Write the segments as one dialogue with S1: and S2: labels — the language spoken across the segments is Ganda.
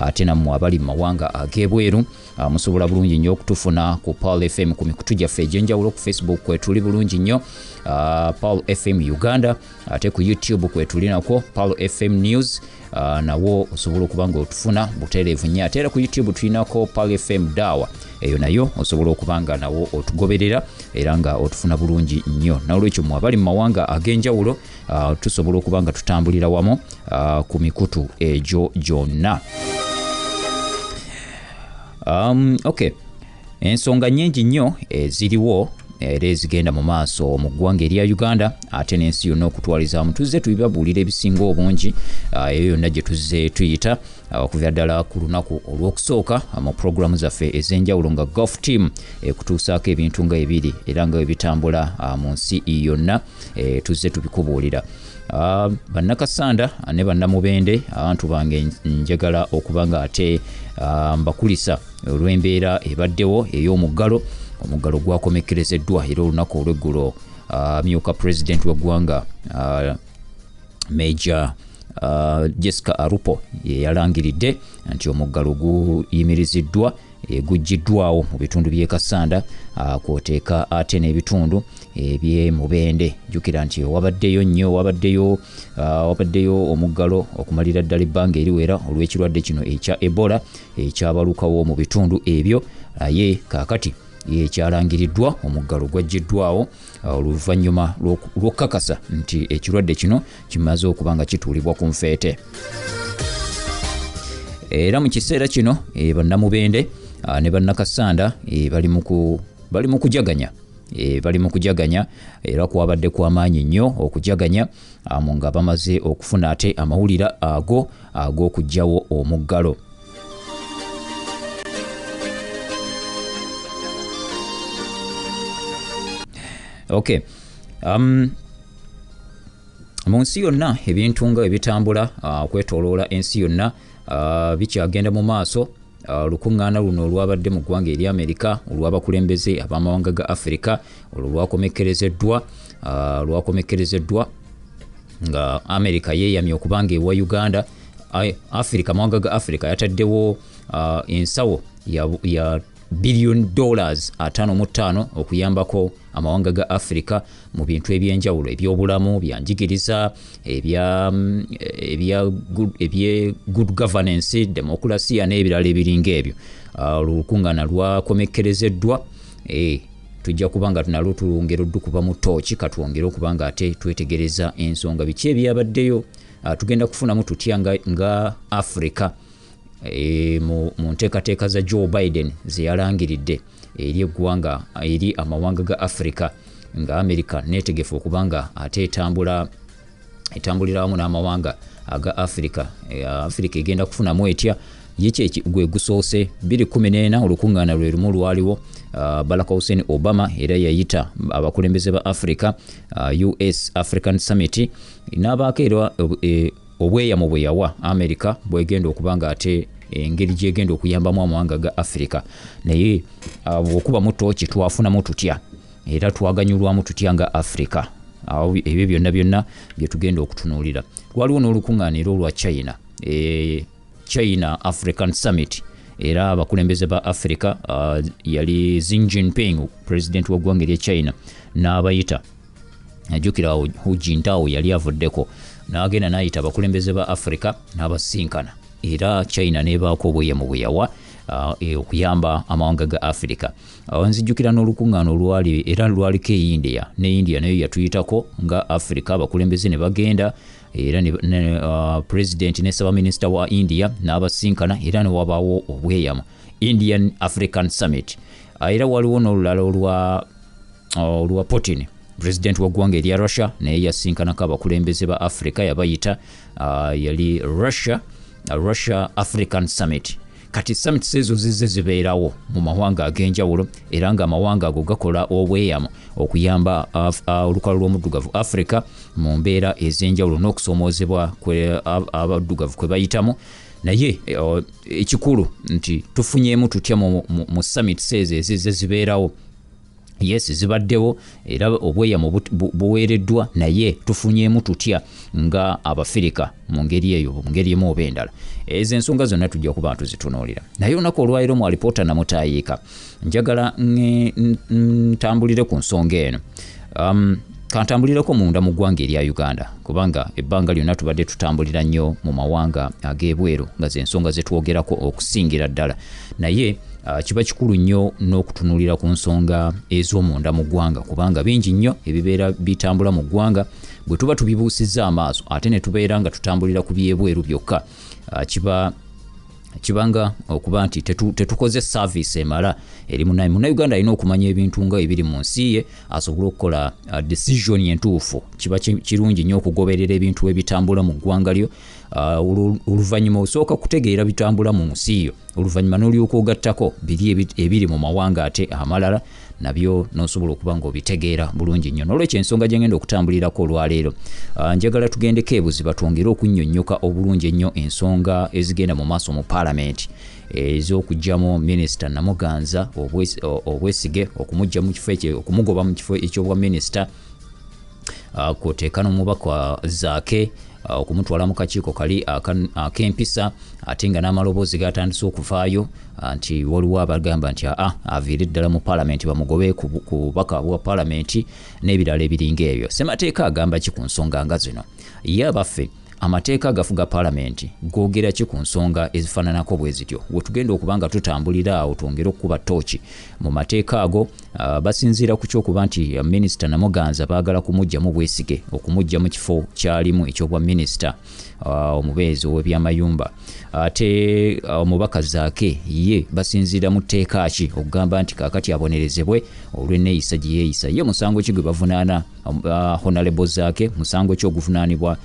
S1: Ate nammwe abali mu mawanga ag'ebweru, musobola bulungi nnyo okutufuna ku Pearl FM ku mikutu gyaffe egy'enjawulo. Ku Facebook kwetuli bulungi nnyo, Pearl FM Uganda, ate ku YouTube kwetuli nakwo, Pearl FM News, nawo osobola okuba nga otufuna butereevu nnyo. Ate era ku YouTube tulinako Pearl FM Dawa, eyo nayo osobola okuba nga nawo otugoberera era nga otufuna bulungi nnyo. Nolwekyo mwe abali mu mawanga ag'enjawulo, tusobola okuba nga tutambulira wamu ku mikutu egyo gyonna. Okay, ensonga nnyingi nnyo eziriwo era ezigenda mu maaso mu ggwanga erya Uganda ate n'ensi yonna okutwalizaamu. Tuzze tubibabuulira ebisinga obungi, eyo yonna gye tuzze tuyita, okuva ddala ku lunaku olw'okusooka mu puroguramu zaffe ez'enjawulo nga Golf Team ekutuusaako ebintu nga ebiri era nga ebitambula mu nsi yonna, tuzze tubikubuulira. Bannakasanda ne bannamubende, abantu bange, njagala okuba nga ate mbakulisa olw'embeera ebaddewo ey'omuggalo. Omuggalo gwakomekkerezeddwa era olunaku olw'eggulo amyuka pulezidenti w'eggwanga, Major Jessica Alupo, ye yalangiridde nti omuggalo guyimiriziddwa, guggiddwawo mu bitundu by'e Kasanda, kwoteeka ate n'ebitundu eby'e Mubende. Jjukira nti wabaddeyo nnyo wabaddeyo omuggalo okumalira ddala ebbanga eriwera olw'ekirwadde kino ekya Ebola ekyabalukawo mu bitundu ebyo. Naye kaakati ekyalangiriddwa, omuggalo gwaggiddwawo oluvannyuma lw'okukakasa nti ekirwadde kino kimaze okuba nga kituulibwa ku nfeete. Era mu kiseera kino, bannamubende ne bannakasanda bali mu kujaganya, bali mu kujaganya, era kwabadde kwamaanyi nnyo okujaganya nga bamaze okufuna ate amawulire ago ag'okuggyawo omuggalo. Okay, mu nsi yonna ebintu nga ebitambula okwetooloola ensi yonna bikyagenda mu maaso. Olukuŋŋaana luno olwabadde mu ggwanga eri Amerika olw'abakulembeze ab'amawanga ga Afirika, olwo lwakomekkerezeddwa nga Amerika yeeyamye okuba nga ewa Uganda, Afirika, amawanga ga Afirika yataddewo ensawo ya billion dollars 55 okuyambako amawanga ga Afirika mu bintu ebyenjawulo, ebyobulamu, byanjigiriza, ebye good governance, demokrasiya n'ebirala ebiringa ebyo. Olukuŋŋaana lwakomekkerezeddwa. Tujja kuba nga nalwo tulwongera oddukuba mu tooki, katwongere okuba nga ate twetegereza ensonga biki ebyabaddeyo. Tugenda kufunamu tutya nga Africa mu nteekateeka za Joe Biden ze yalangiridde eri eggwanga, eri amawanga ga Africa, nga America neetegefu okuba nga ate etambulira wamu n'amawanga aga Africa? Africa egenda kufunamu etya? Yiki gwe gusoose 2014 olukuŋŋaana lwe lumu lwaliwo. Barack Hussein Obama era yayita abakulembeze ba Africa, US African Summit, n'abaako era obweyamo bwe yawa America bwegenda okuba nga ate engeri gyegenda okuyambamu amawanga ga Africa. Naye bw'okubamu tooki, twafunamu tutya era twaganyulwamu tutya nga Africa? Awo ebyo byonna byonna bye tugenda okutunuulira. Waliwo n'olukuŋŋaana era olwa China, China African Summit, era abakulembeze ba Africa, yali Xi Jinping, president w'eggwanga erya China, n'abayita. Ajjukira awo Hu Jintao yali avuddeko n'agenda n'ayita abakulembeze ba Africa n'abasinkana, era China n'ebaako obweyamo bwe yawa okuyamba amawanga ga Africa. Awo nzijjukira n'olukuŋŋaana olwali era lwaliko e India, ne India nayo yatuyitako nga Africa, abakulembeze ne bagenda era ne president ne ssaabaminisita wa India n'abasinkana era ne wabaawo obweyamo, Indian African Summit. Era waliwo n'olulala olwa Putin, president wa ggwanga erya Russia, naye yasinkanako abakulembeze ba Africa, yabayita, yali Russia African Summit. Kati summits ezo zizze zibeerawo mu mawanga ag'enjawulo, era nga amawanga ago gakola obweyamo okuyamba olukalu lw'omuddugavu Africa mu mbeera ez'enjawulo n'okusoomoozebwa abaddugavu kwe bayitamu. Naye ekikulu nti tufunyeemu tutya mu summits ezo ezizze zibeerawo? Yes, zibaddewo era obweyamo buweereddwa, naye tufunyeemu tutya nga Abafirika mu ngeri eyo, mu ngeri emu oba endala? Ezo ensonga zonna tujja kuba tuzitunuulira. Naye olunaku olwaleero mu Alipoota Namutaayiika njagala ntambulire ku nsonga eno. Kantambulireko munda mu ggwanga erya Uganda, kubanga ebbanga lyonna tubadde tutambulira nnyo mu mawanga ag'ebweru nga z'ensonga ze twogerako okusingira ddala. Naye kiba kikulu nnyo n'okutunuulira ku nsonga ez'omunda mu ggwanga, kubanga bingi nnyo ebibeera bitambula mu ggwanga bwe tuba tubibuusizza amaaso ate ne tubeera nga tutambulira ku byebweru byokka, kibanga okuba nti tetukoze service emala eri Munnayuganda. Alina okumanya ebintu nga ebiri mu nsi ye asobole okukola decision entuufu. Kiba kirungi nnyo okugoberera ebintu ebitambula mu ggwanga lyo. Oluvannyuma osooka kutegeera bitambula mu nsi yo, oluvannyuma n'olyoka ogattako biri ebiri mu mawanga ate amalala, nabyo n'osobola okuba ng'obitegeera bulungi nnyo. N'olwekyo ensonga gye ngenda okutambulirako olwaleero, njagala tugendeko ebuziba twongere okunnyonnyoka obulungi ennyo ensonga ezigenda mu maaso mu paalamenti ez'okuggyamu Minisita Namuganza obwesige, okumuggya mu kifo ekyo, okumugoba mu kifo eky'obwa minisita, kwoteeka n'omubaka Zaake okumutwala mu kakiiko kali ak'empisa, ate nga n'amaloboozi gatandise okuvaayo nti waliwo abagamba nti aa aviire ddala mu paalamenti, bamugobe ku bubaka bwa paalamenti n'ebirala ebiringa ebyo. Ssemateeka agamba ki ku nsonga nga zino? Ye abaffe, amateeka agafuga paalamenti googera ki ku nsonga ezifaananako bwe zityo? We tugenda okuba nga tutambulira awo twongere okukuba ttooki mu mateeka ago. Basinziira ku kyokuba nti Minisita Namuganza baagala kumuggyamu bwesige, okumuggya mu kifo kyalimu ekyobwa minisita omubeezi ow'ebyamayumba, ate omubaka Zaake ye basinziira mu tteeka ki okugamba nti kaakati abonerezebwe olw'enneeyisa gye yeeyisa? Ye musango ki gwe bavunaana Honorable Zaake? Musango ki oguvunaanibwa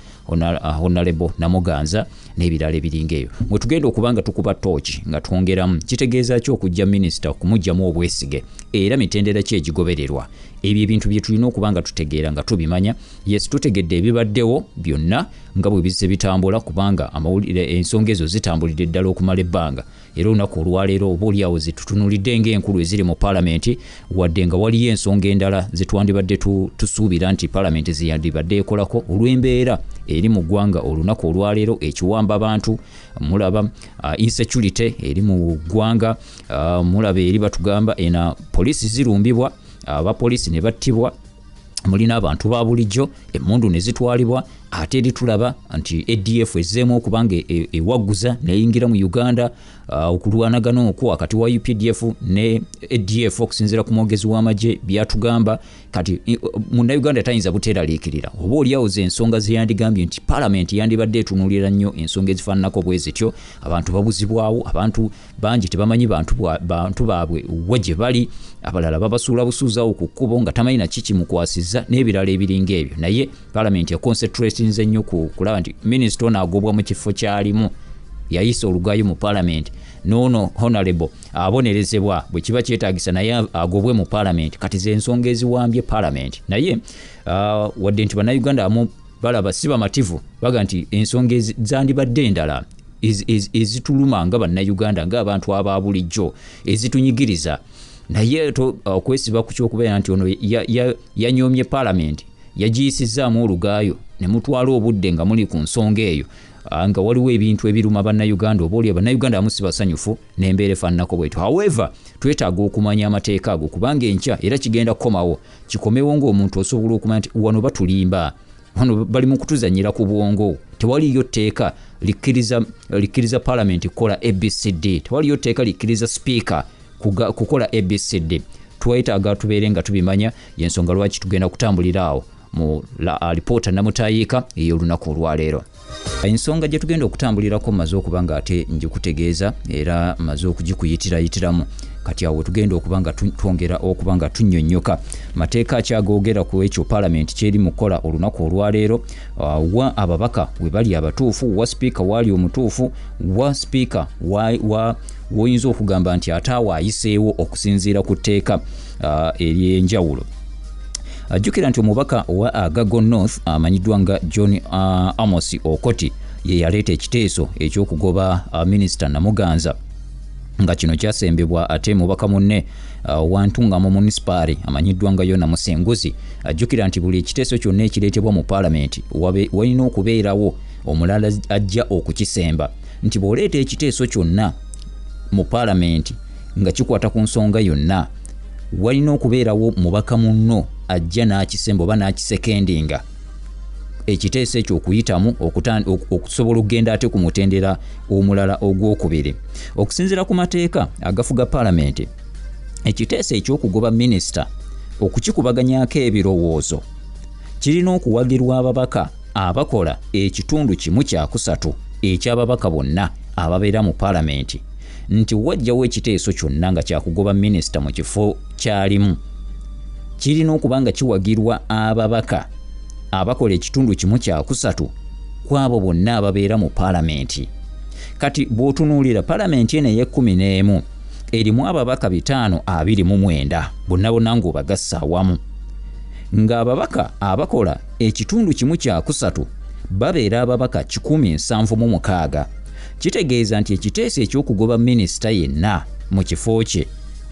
S1: Honorable Namuganza n'ebirala ebiringa eyo? Mwe tugenda okuba nga tukuba ttooki nga twongeramu. Kitegeeza ki okujja minisita okumuggyamu obwesige, era mitendera ki egigobererwa? Ebyo ebintu bye tulina okuba nga tutegeera nga tubimanya. Yes, tutegedde ebibaddewo byonna nga bwe bizze bitambula, kubanga amawulire, ensonga ezo zitambulidde ddala okumala ebbanga, era olunaku olwaleero oba oliawo zitutunulidde ng'enkulu eziri mu paalamenti, wadde nga waliyo ensonga endala zetwandibadde tusuubira nti paalamenti zeyandibadde ekolako olw'embeera eri mu ggwanga olunaku olwaleero, ekiwamba bantu. Mulaba insecurity eri mu ggwanga, mulaba eri batugamba ena poliisi zirumbibwa, abapoliisi ne battibwa, mulina abantu ba bulijjo emmundu ne zitwalibwa. Ate eri tulaba nti ADF ezzeemu okuba nga ewagguza neyingira mu Uganda, okulwanagana okwo wakati wa UPDF ne ADF okusinziira ku mwogezi w'amagye byatugamba. Kati Munnayuganda tayinza buteeraliikirira. Oba oliawo ze ensonga zeyandigambye nti paalamenti yandibadde etunuulira nnyo ensonga ezifaananako bwe zityo. Abantu babuzibwawo, abantu bangi tebamanyi bantu baabwe wa gye bali, abalala babasuula busuuzaawo ku kkubo nga tamanyi naki kimukwasizza n'ebirala ebiringa ebyo. Naye paalamenti econcentratinze nnyo ku kulaba nti minisita ono agobwa mu kifo kyalimu, yayisa olugayo mu paalamenti, n'ono honorable abonerezebwa bwe kiba kyetaagisa naye agobwe mu paalamenti. Kati ze ensonga eziwambye paalamenti. Naye wadde nti Bannayuganda amu balaba si bamativu, baga nti ensonga zandibadde endala ezituluma nga Bannayuganda, ng'abantu aba bulijjo, ezitunyigiriza. Naye okwesiba ku kyokubeera nti ono yanyoomye paalamenti, yagiyisizzaamu olugaayo, ne mutwala obudde nga muli ku nsonga eyo, nga waliwo ebintu ebiruma Bannayuganda, oba oli Bannayuganda abamu si basanyufu n'embeera efaananako bwetyo. However, twetaaga okumanya amateeka ago, kubanga enkya era kigenda kukomawo, kikomewo ng'omuntu osobola okumanya nti wano batulimba, wano bali mu kutuzannyira ku bwongo, tewaliyo tteeka likkiriza paalamenti kukola ABCD, tewaliyo tteeka likkiriza sipiika kukola ABCD. Twetaaga tubeere nga tubimanya. Yensonga lwaki tugenda kutambulira awo mu alipoota Namutayiika ey'olunaku olwaleero. Ensonga gye tugenda okutambulirako mmaze okuba nga ate ngikutegeeza era mmaze okugikuyitirayitiramu. Kati awo tugenda okuba nga twongera okuba nga tunnyonnyoka mateeka akyagoogera ku ekyo paalamenti kyeri mu kukola olunaku olwaleero, wa ababaka we bali abatuufu, wa sipiika waali omutuufu, wa sipiika woyinza okugamba nti ate awo ayiseewo okusinziira ku tteeka ery'enjawulo. Ajjukira nti omubaka owa Agago North amanyiddwa nga John Amos Okoti ye yaleeta ekiteeso ekyokugoba Minisita Namuganza. Nga kino kyasembebwa ate mubaka munne wa Ntungamo Munisipaali amanyiddwa nga Yona Musinguzi. Ajjukira nti buli ekiteeso kyonna ekireetebwa mu paalamenti walina okubeerawo omulala ajja okukisemba, nti bw'oleeta ekiteeso kyonna mu paalamenti nga kikwata ku nsonga yonna, walina okubeerawo mubaka munno ajja n'akisemba oba n'akisekendinga ekiteeso ekyo okuyitamu okusobola okugenda ate ku mutendera omulala ogwokubiri. Okusinziira ku mateeka agafuga paalamenti, ekiteeso ekyokugoba minisita okukikubaganyaako ebirowoozo kirina okuwagirwa ababaka abakola ekitundu 1/3 eky'ababaka bonna ababeera mu paalamenti, nti wajjawo ekiteeso kyonna nga kyakugoba minisita mu kifo kyalimu kirina okuba nga kiwagirwa ababaka abakola ekitundu 1/3 kwabo bonna ababeera mu paalamenti. Kati bw'otunuulira paalamenti eno ey'e11 erimu ababaka 529 bonna bonna ng'obagassa awamu, ng'ababaka abakola ekitundu 1/3 babeera ababaka 176. Kitegeeza nti ekiteeso ekyokugoba minisita yenna mu kifo kye,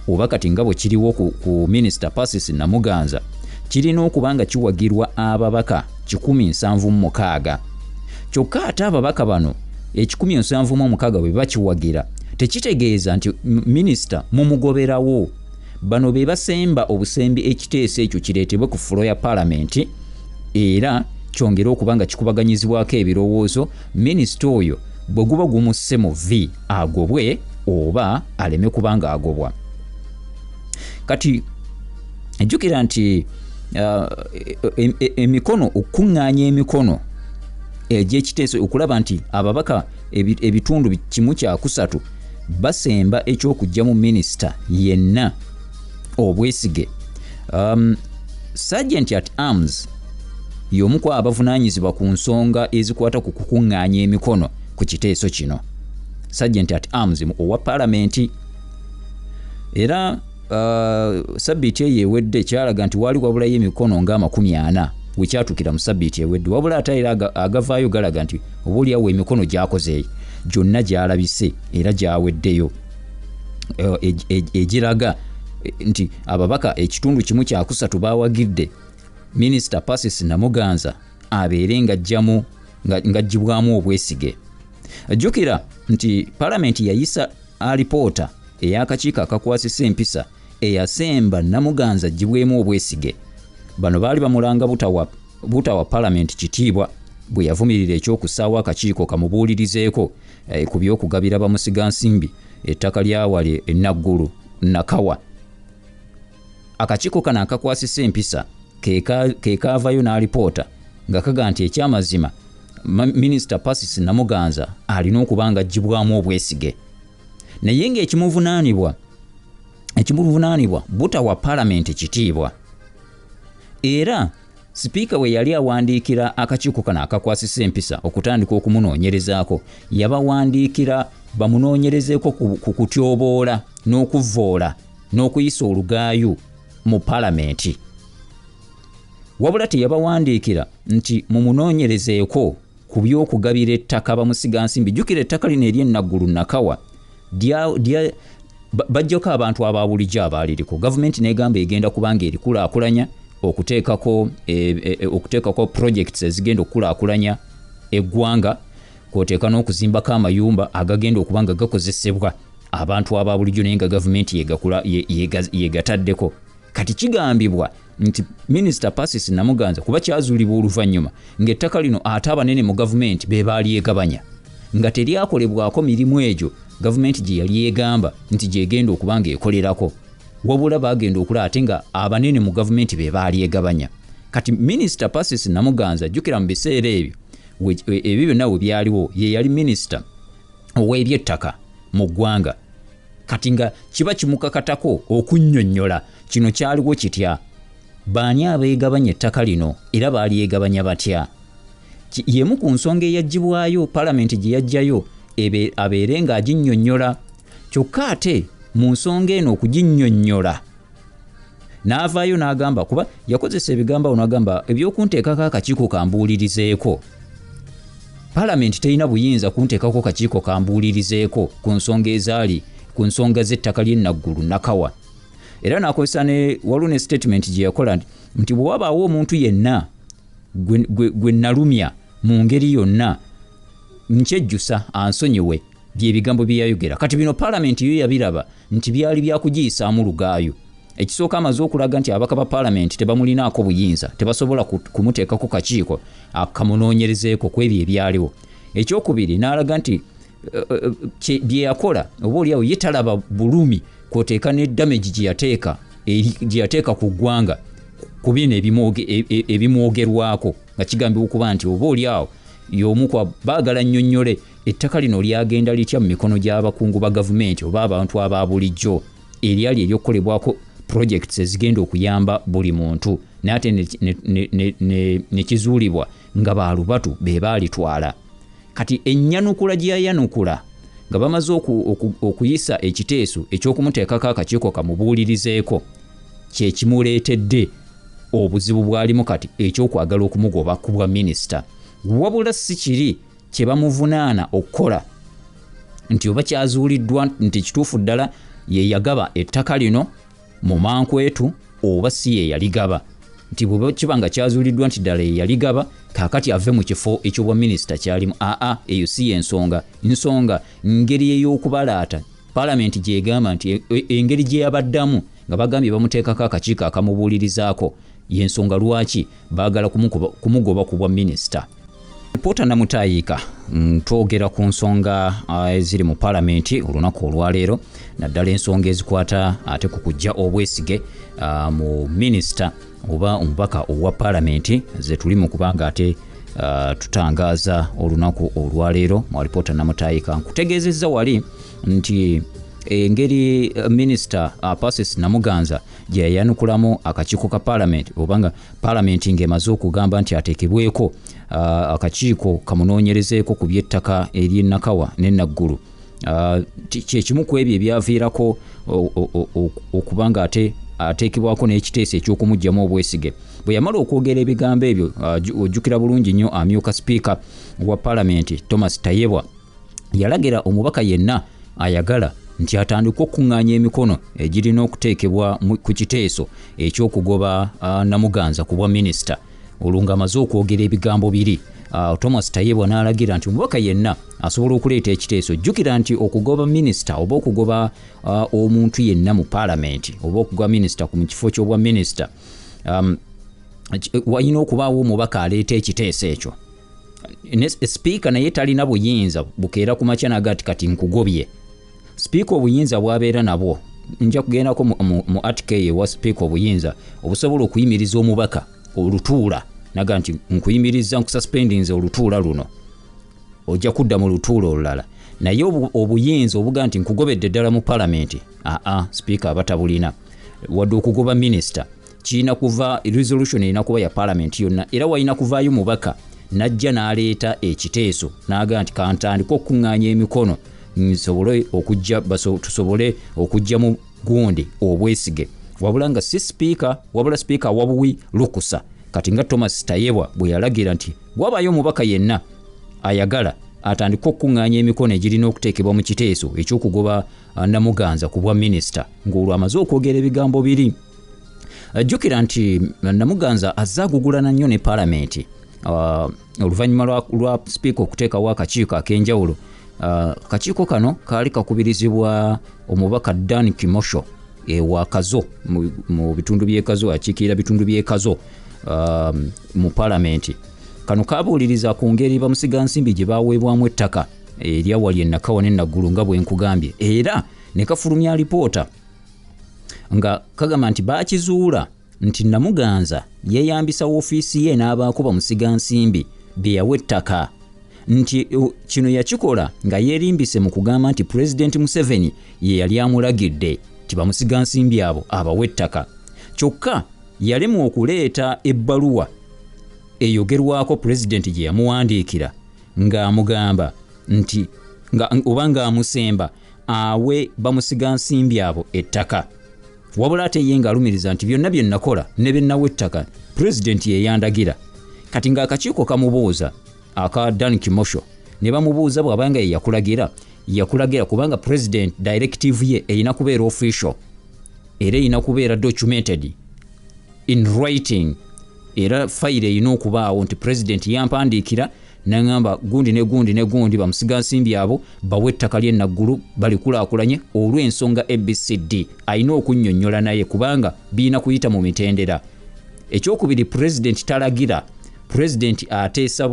S1: oba kati nga bwe kiriwo ku minisita Persis Namuganza, kirina okuba nga kiwagirwa ababaka 176. Kyokka ate ababaka bano 176 bwe bakiwagira, tekitegeeza nti minisita mumugoberawo. Bano be basemba obusembi ekiteeso ekyo kireetebwe ku fulo ya paalamenti era kyongere okuba nga kikubaganyizibwako ebirowoozo, minisita oyo bwe guba gumusse mu v agobwe oba aleme kuba nga agobwa. Kati ejjukira nti emikono, okukuŋŋaanya emikono egy'ekiteeso okulaba nti ababaka ebitundu 1/3 basemba ekyokuggyamu minisita yenna obwesige. Sergeant at Arms y'omu ku abavunaanyizibwa ku nsonga ezikwata ku kukuŋŋaanya emikono ku kiteeso kino. Sergeant at Arms owa paalamenti. Era sabbiiti eyo ewedde kyalaga nti waali wabulayo emikono nga 40 we kyatuukira mu sabbiiti ewedde, wabula ate era agavaayo galaga nti oba oliawo emikono gyakoze gyonna gyalabise era gyaweddeyo, egiraga nti ababaka ekitundu 1/3 bawagidde minisita Persis Namuganza abeere ng'aggyibwamu obwesige. Jjukira nti paalamenti yayisa alipoota ey'akakiiko akakwasisa empisa eyasemba Namuganza aggyibwemu obwesige. Bano baali bamulanga butawa paalamenti kitiibwa bwe yavumirira ekyokussaawo akakiiko kamubuulirizeeko ku by'okugabira bamusigansimbi ettaka lyawali e Naggulu Nakawa. Akakiiko kano akakwasisa empisa ke kaavayo n'alipoota nga kaga nti ekyamazima minisita Persis Namuganza alina okuba nga aggyibwamu obwesige, naye ng'ekimuvunaanibwa butawa paalamenti kitiibwa. Era sipiika bwe yali awandiikira akakiiko kano akakwasisa empisa okutandika okumunoonyerezaako, yabawandiikira bamunoonyerezeeko ku kutyoboola n'okuvvoola n'okuyisa olugaayu mu paalamenti. Wabula teyabawandiikira nti mumunoonyerezeeko ku by'okugabira ettaka bamusigansimbi. Jjukira ettaka lino ery'e Naggulu Nakawa bajjako abantu aba bulijjo abaaliriko. Gavumenti n'egamba egenda kubanga erikulaakulanya okuteekako projects ezigenda okukulaakulanya eggwanga, kw'oteeka n'okuzimbako amayumba agagenda okuba nga gakozesebwa abantu aba bulijjo naye nga gavumenti yegataddeko. Kati kigambibwa nti minisita Persis Namuganza kuba kyazuulibwa oluvannyuma ng'ettaka lino ate abanene mu gavumenti be balyegabanya, nga teryakolebwako mirimu egyo gavumenti gye yali egamba nti gy'egenda okuba ng'ekolerako, wabula bagenda okulaba ate nga abanene mu gavumenti be baalyegabanya. Kati minisita Persis Namuganza, jjukira mu biseera ebyo ebyo byonna we byaliwo, ye yali minisita ow'ebyettaka mu ggwanga. Kati nga kiba kimukakatako okunnyonnyola kino kyaliwo kitya, baani abeegabanya ettaka lino era baalyegabanya batya. Y'emu ku nsonga eyaggyibwayo paalamenti gye yaggyayo abeere ng'aginnyonnyola. Kyokka ate mu nsonga eno okuginnyonnyola n'avaayo n'agamba, kuba yakozesa ebigambo awo n'agamba ebyokunteekako akakiiko kambuulirizeeko. Paalamenti terina buyinza kunteekako kakiiko kambuulirizeeko ku nsonga ezaali ku nsonga z'ettaka ly'e Naggulu Nakawa. Era n'akozesa ne waliwo ne statement gye yakola nti bwe wabaawo omuntu yenna gwe nalumya mu ngeri yonna nkyejjusa ansonyiwe, byebigambo bye yayogera. Kati bino paalamenti yo yabiraba nti byali byakugiyisaamu lugaayo. Ekisooka amaze okulaga nti ababaka ba paalamenti tebamulinaako buyinza, tebasobola kumuteekako kakiiko akamunoonyerezeeko ku ebyo ebyaliwo. Ekyokubiri n'alaga nti bye yakola oba oliawo ye talaba bulumi kwoteeka ne damage gye yateeka ku ggwanga ku bino ebimwogerwako, nga kigambibwa okuba nti oba oliawo y'omu kwa baagala nnyonnyole ettaka lino lyagenda litya mu mikono gy'abakungu ba gavumenti oba abantu aba bulijjo, eryali ery'okukolebwako projects ezigenda okuyamba buli muntu, naye ate ne kizuulibwa nga baalubatu be baalitwala. Kati ennyanukula gye yayanukula nga bamaze okuyisa ekiteeso eky'okumuteekako akakiiko kamubuulirizeeko kye kimuleetedde obuzibu bw'alimu kati eky'okwagala okumugoba ku bwa minisita. Wabula si kiri kye bamuvunaana okukola nti oba kyazuuliddwa nti kituufu ddala ye yagaba ettaka lino mu mankwetu oba si ye yaligaba, nti bwe kiba nga kyazuuliddwa nti ddala ye yaligaba kaakati ave mu kifo eky'obwa minisita kyalimu. Aa, eyo si y'ensonga. Nsonga ngeri ey'okubalaata paalamenti gy'egamba nti engeri gye yabaddamu nga bagambye bamuteekako akakiiko akamubuulirizaako y'ensonga lwaki baagala kumugoba ku bwa minisita. Alipoota Namutaayiika, twogera ku nsonga eziri mu paalamenti olunaku olwaleero, naddala ensonga ezikwata ate ku kuggya obwesige mu minisita oba omubaka owa paalamenti ze tuli mu kubanga ate tutangaaza olunaku olwaleero mu alipoota Namutaayiika. Nkutegeezezza wali nti engeri minisita Persis Namuganza gye yayanukulamu akakiiko ka paalamenti, obanga paalamenti ng'emaze okugamba nti ateekebweko akakiiko kamunoonyerezeeko ku by'ettaka ery'e Nakawa ne Naggulu, kye kimu ku ebyo ebyaviirako okuba nga ate ateekebwako n'ekiteeso eky'okumuggyamu obwesige. Bwe yamala okwogera ebigambo ebyo, ojjukira bulungi nnyo amyuka sipiika wa paalamenti Thomas Tayebwa yalagira omubaka yenna ayagala nti atandike okukuŋŋaanya emikono egirina okuteekebwa ku kiteeso eky'okugoba Namuganza ku bwa minisita. Olwo ng'amaze okwogera ebigambo biri, Thomas Tayebwa n'alagira nti omubaka yenna asobola okuleeta ekiteeso. Jjukira nti okugoba minisita oba okugoba omuntu yenna mu paalamenti oba okugoba minisita ku kifo ky'obwa minisita, walina okubaawo omubaka aleeta ekiteeso ekyo. Sipiika naye talina buyinza bukeera ku makya n'aga nti kati nkugobye. Sipiika obuyinza bw'abeera nabwo, nja kugendako mu article eyo ewa sipiika obuyinza obusobola okuyimiriza omubaka olutuula, naga nti nkuyimiriza, nkususpendinze olutuula luno, ojja kudda mu lutuula olulala. Naye obuyinza obuga nti nkugobedde ddala mu paalamenti, aa, sipiika aba tabulina. Wadde okugoba minisita kirina kuva, resolution erina kuba ya paalamenti yonna, era walina kuvaayo mubaka n'ajja n'aleeta ekiteeso n'agaa nti kantandike okukuŋŋaanya emikono nsobole okujja, tusobole okuggya mu gundi obwesige. Wabula nga si sipiika, wabula sipiika awa buwi lukusa. Kati nga Thomas Tayebwa bwe yalagira nti bw'abaayo omubaka yenna ayagala atandike okukuŋŋaanya emikono egirina okuteekebwa mu kiteeso eky'okugoba Namuganza ku bwa minisita, ng'olwo amaze okwogera ebigambo biri. Jjukira nti Namuganza azze agugulana nnyo ne paalamenti oluvannyuma lwa sipiika okuteekawo akakiiko ak'enjawulo. Akakiiko kano kaali kakubirizibwa omubaka Dan Kimosho ewa Kazo, mu bitundu by'e Kazo, akiikirira bitundu by'e Kazo mu paalamenti. Kano kabuuliriza ku ngeri bamusigansimbi gye baweebwamu ettaka eryawali e Nakawa ne Naggulu nga bwe nkugambye, era ne kafulumya alipoota nga kagamba nti baakizuula nti Namuganza yeeyambisa woofiisi ye n'abaako bamusigansimbi be yawa ettaka, nti kino yakikola nga yeerimbise mu kugamba nti Pulezidenti Museveni ye yali amulagidde nti bamusigansimbi abo abawe ettaka. Kyokka yalemwa okuleeta ebbaluwa eyogerwako pulezidenti gye yamuwandiikira ng'amugamba nti oba ng'amusemba awe bamusigansimbi abo ettaka. Wabula ate ye ng'alumiriza nti byonna bye nakola ne bye nawa ettaka pulezidenti ye yandagira. Kati ng'akakiiko kamubuuza aka Dan Kimosho ne bamubuuza bw'abanga ye yakulagira, Yakulagira kubanga president directive ye erina kubeera official, era erina kubeera documented in writing, era fayiro erina okubaawo nti president yampandiikira naŋŋamba gundi ne gundi ne gundi bamusigansimbi abo bawe ettaka ly'e Naggulu balikulaakulanye olw'ensonga ABCD. Alina okunnyonnyola naye kubanga birina kuyita mu mitendera. Ekyokubiri, president talagira, president ateesa,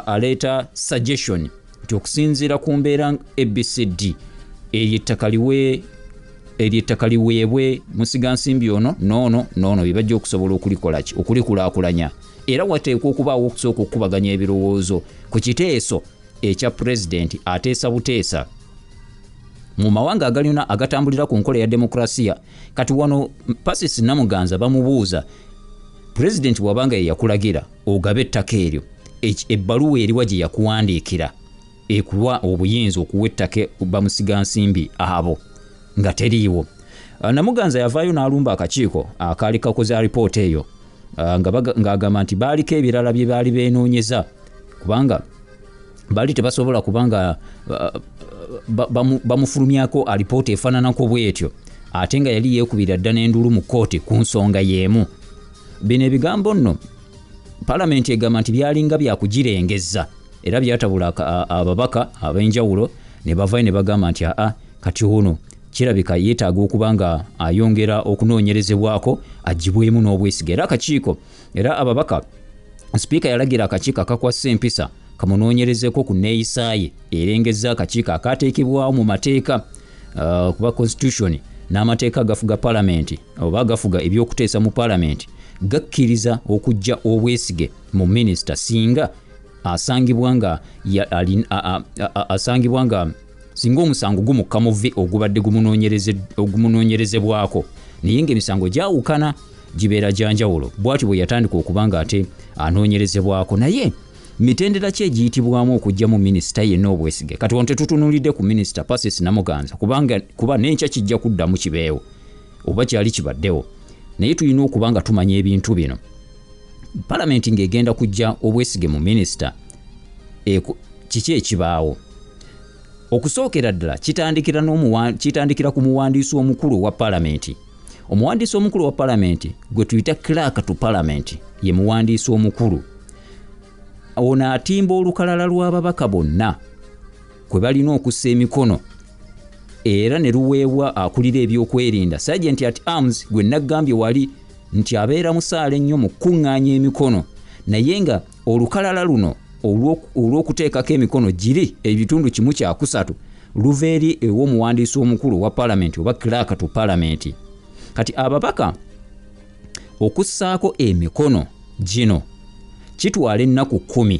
S1: aleeta suggestion nti okusinziira ku mbeera ABCD eryo ettaka liweebwe musigansimbi ono noono noono bye bajja okusobola okulikola ki, okulikulaakulanya. Era wateekwa okubaawo okusooka okukubaganya ebirowoozo ku kiteeso ekya pulezidenti ateesa buteesa mu mawanga agalina agatambulira ku nkola ya demokrasiya. Kati wano Persis Namuganza bamubuuza, pulezidenti bw'abanga ye yakulagira ogabe ettaka eryo, ebbaluwa eriwa gye yakuwandiikira ekuwa obuyinza okuwa ettaka bamusigansimbi abo nga teriiwo? Namuganza yavaayo n'alumba akakiiko akaali kakoze alipoota eyo, ng'agamba nti baaliko ebirala bye baali beenoonyeza kubanga baali tebasobola kubanga bamufulumyako alipoota efaananako bw'etyo, ate nga yali yeekubira dda n'enduulu mu kkooti ku nsonga y'emu. Bino ebigambo nno palamenti egamba nti byalinga byakugirengezza, era byatabula ababaka ab'enjawulo ne bavayo ne bagamba nti aa, kati ono kirabika yeetaaga okuba nga ayongera okunoonyerezebwako aggyibwemu n'obwesige. Era akakiiko, era ababaka, sipiika yalagira akakiiko akakwassa empisa kamunoonyerezeko ku nneeyisa ye erengezza akakiiko akateekebwawo mu mateeka, kuba constitution n'amateeka agafuga palamenti oba agafuga ebyokuteesa mu palamenti gakkiriza okuggya obwesige mu minisita singa asangibwa nga asangibwa nga singa omusango gumukka mu vvi ogubadde ogumunoonyerezebwako, naye ng'emisango gyawukana gibeera gya njawulo. Bw'atyo bwe yatandika okuba nga ate anoonyerezebwako. Naye mitendera ki egiyitibwamu okuggyamu minisita yenna obwesige? Kati wano tetutunuulidde ku minisita Persis Namuganza kubanga kuba n'enkya kijja kuddamu kibeewo oba kyali kibaddewo, naye tulina okuba nga tumanya ebintu bino. Palamenti ng'egenda kuggya obwesige mu minisita, kiki ekibaawo? Okusookera ddala kitandikira ku muwandiisi omukulu wa palamenti. Omuwandiisi omukulu wa palamenti gwe tuyita clerk to parliament ye muwandiisi omukulu. Ono atimba olukalala lw'ababaka bonna kwe balina okussa emikono, era ne luweebwa akulira ebyokwerinda Sergeant at Arms gwe naggambye wali nti abeera musaale nnyo mu kukuŋŋaanya emikono, naye nga olukalala luno olw'okuteekako emikono giri ebitundu 1/3 luva eri ew'omuwandiisi omukulu wa palamenti oba clerk to parliament. Kati ababaka okussaako emikono gino kitwala ennaku 10,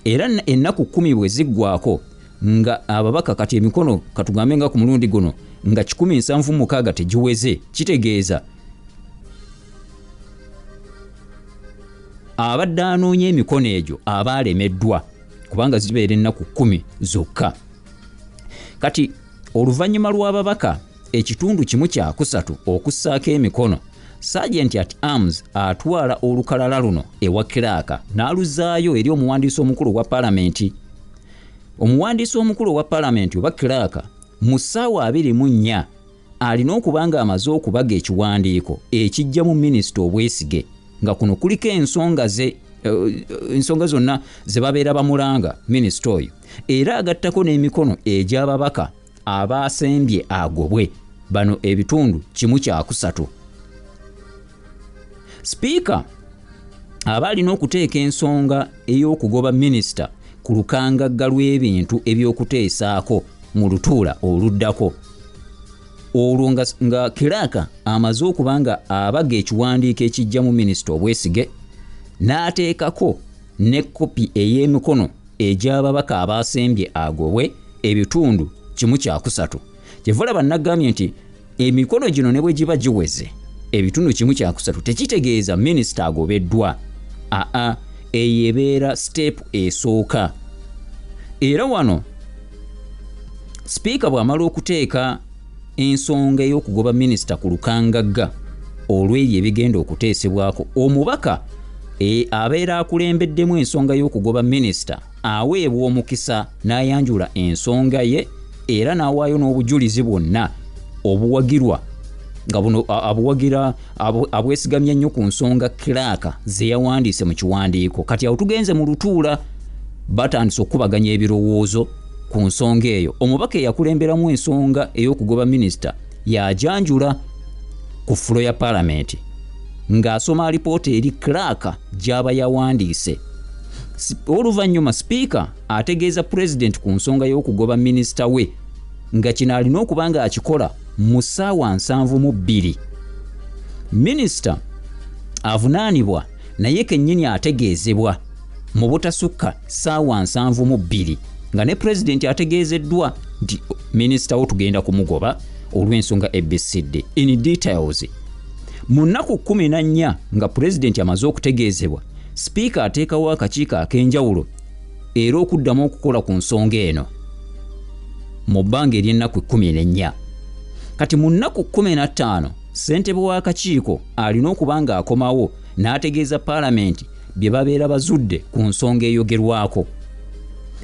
S1: era ennaku 10 bwe ziggwaako nga ababaka kati emikono katugambe nga ku mulundi guno nga 176 tegiweze, kitegeeza abadde anoonya emikono egyo aba alemeddwa kubanga zibeera ennaku 10 zokka. Kati oluvannyuma lw'ababaka ekitundu 1/3 okussaako emikono, Sergeant at Arms atwala olukalala luno ewa clerk n'aluzaayo eri omuwandiisi omukulu wa palamenti. Omuwandiisi omukulu wa palamenti oba clerk mu ssaawa 24 alina okuba nga amaze okubaga ekiwandiiko ekijja mu minisita obwesige, nga kuno kuliko ensonga ze ensonga zonna ze babeera bamulanga minisita oyo, era agattako n'emikono egy'ababaka abaasembye agobwe bano ebitundu 1/3. Sipiika aba alina okuteeka ensonga ey'okugoba minisita ku lukangagga lw'ebintu ebyokuteesaako mu lutuula oluddako, olwo nga clerk amaze okuba nga abaga ekiwandiiko ekijjamu minisita obwesige n'ateekako ne kopi ey'emikono egy'ababaka abaasembye agobwe ebitundu 1/3. Kyeva olaba nagambye nti emikono gino ne bwe giba giweze ebitundu 1/3 tekitegeeza minisita agobeddwa. Aa, eyo ebeera step esooka. Era wano sipiika bw'amala okuteeka ensonga ey'okugoba minisita ku lukangagga olw'ebyo ebigenda okuteesebwako, omubaka abeera akulembeddemu ensonga y'okugoba minisita aweebwa omukisa n'ayanjula ensonga ye Era n'awaayo n'obujulizi bwonna obuwagirwa nga buno abuwagira abwesigamya nnyo ku nsonga clerk ze yawandiise mu kiwandiiko. Kati awo tugenze mu lutuula, batandise okukubaganya ebirowoozo ku nsonga eyo. Omubaka eyakulemberamu ensonga ey'okugoba minisita yajanjula ku floor ya paalamenti ng'asoma alipoota eri clerk gy'aba yawandiise. Oluvannyuma sipiika ategeeza pulezidenti ku nsonga y'okugoba minisita we, nga kino alina okuba nga akikola mu ssaawa 72. Minisita avunaanibwa naye kennyini ategeezebwa mu butasukka ssaawa 72, nga ne pulezidenti ategeezeddwa nti minisita wo tugenda kumugoba olw'ensonga ABCD in details. Mu nnaku 14 nga pulezidenti amaze okutegeezebwa, sipiika ateekawo akakiiko ak'enjawulo era okuddamu okukola ku nsonga eno mu bbanga ery'ennaku 14. Kati mu nnaku 15 ssentebe w'akakiiko alina okuba ng'akomawo n'ategeeza paalamenti bye babeera bazudde ku nsonga eyogerwako.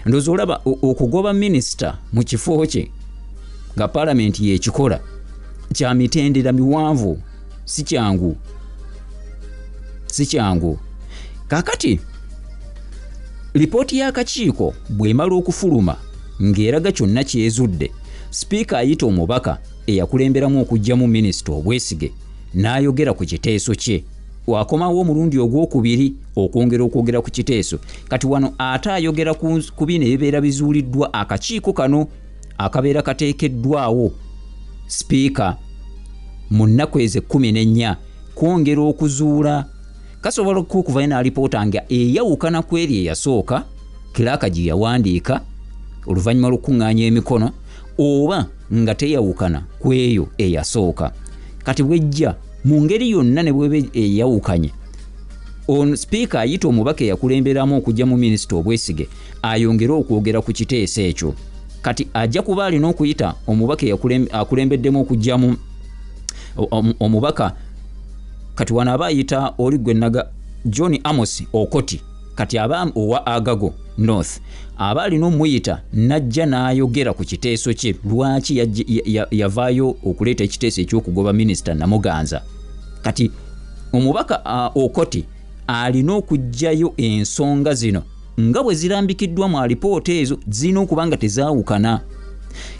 S1: Ndowooza olaba okugoba minisita mu kifo kye nga paalamenti y'ekikola kya mitendera miwanvu, si kyangu, si kyangu. Kaakati lipooti y'akakiiko bw'emala okufuluma ng'eraga kyonna kyezudde, sipiika ayita omubaka eyakulemberamu okuggyamu minisita obwesige n'ayogera ku kiteeso kye. Wakomawo omulundi ogwokubiri okwongera okwogera ku kiteeso. Kati wano ate ayogera ku bino ebibeera bizuuliddwa akakiiko kano akabeera kateekeddwawo sipiika mu nnaku ezo 14 kwongera okuzuula. Kasobola okuvayo n'alipoota nga eyawukana ku eri eyasooka clerk gye yawandiika oluvannyuma lw'okukuŋŋaanya emikono, oba nga teyawukana ku eyo eyasooka. Kati bwejja mu ngeri yonna ne bweba eyawukanye, ono sipiika ayita omubaka eyakulemberamu okuggyamu minisita obwesige ayongere okwogera ku kiteeso ekyo. Kati ajja kuba alina okuyita omubaka akulembeddemu okuggyamu omubaka. Kati wano aba ayita oli gwe naga John Amos Okoti, kati aba owa Agago North, aba alina omuyita n'ajja n'ayogera ku kiteeso kye, lwaki yavaayo okuleeta ekiteeso eky'okugoba minisita Namuganza. Kati omubaka Okoti alina okuggyayo ensonga zino nga bwe zirambikiddwa mu alipoota ezo, zirina okuba nga tezaawukana.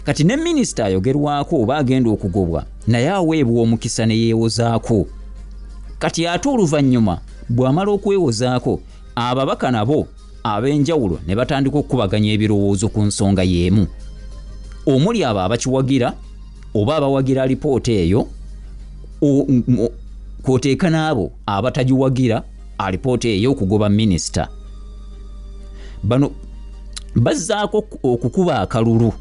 S1: Kati ne minisita ayogerwako oba agenda okugobwa naye aweebwa omukisa ne yeewozaako. Kati ate oluvannyuma bw'amala okwewozaako, ababaka nabo ab'enjawulo ne batandika okukubaganya ebirowoozo ku nsonga y'emu, omuli abo abakiwagira oba abawagira alipoota eyo, kw'oteeka n'abo abatagiwagira alipoota eyo okugoba minisita. Bano bazzaako okukuba akalulu,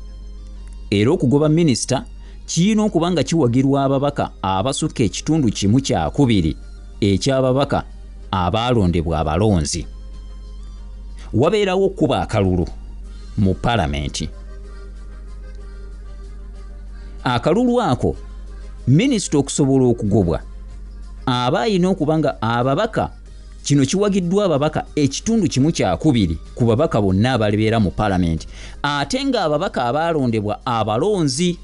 S1: era okugoba minisita kirina okuba nga kiwagirwa ababaka abasukka 1/2 eky'ababaka abaalondebwa abalonzi. Wabeerawo okukuba akalulu mu paalamenti. Akalulu ako minisita okusobola okugobwa aba alina okuba nga ababaka, kino kiwagiddwa ababaka 1/2 ku babaka bonna abalibeera mu paalamenti, ate ng'ababaka abaalondebwa abalonzi.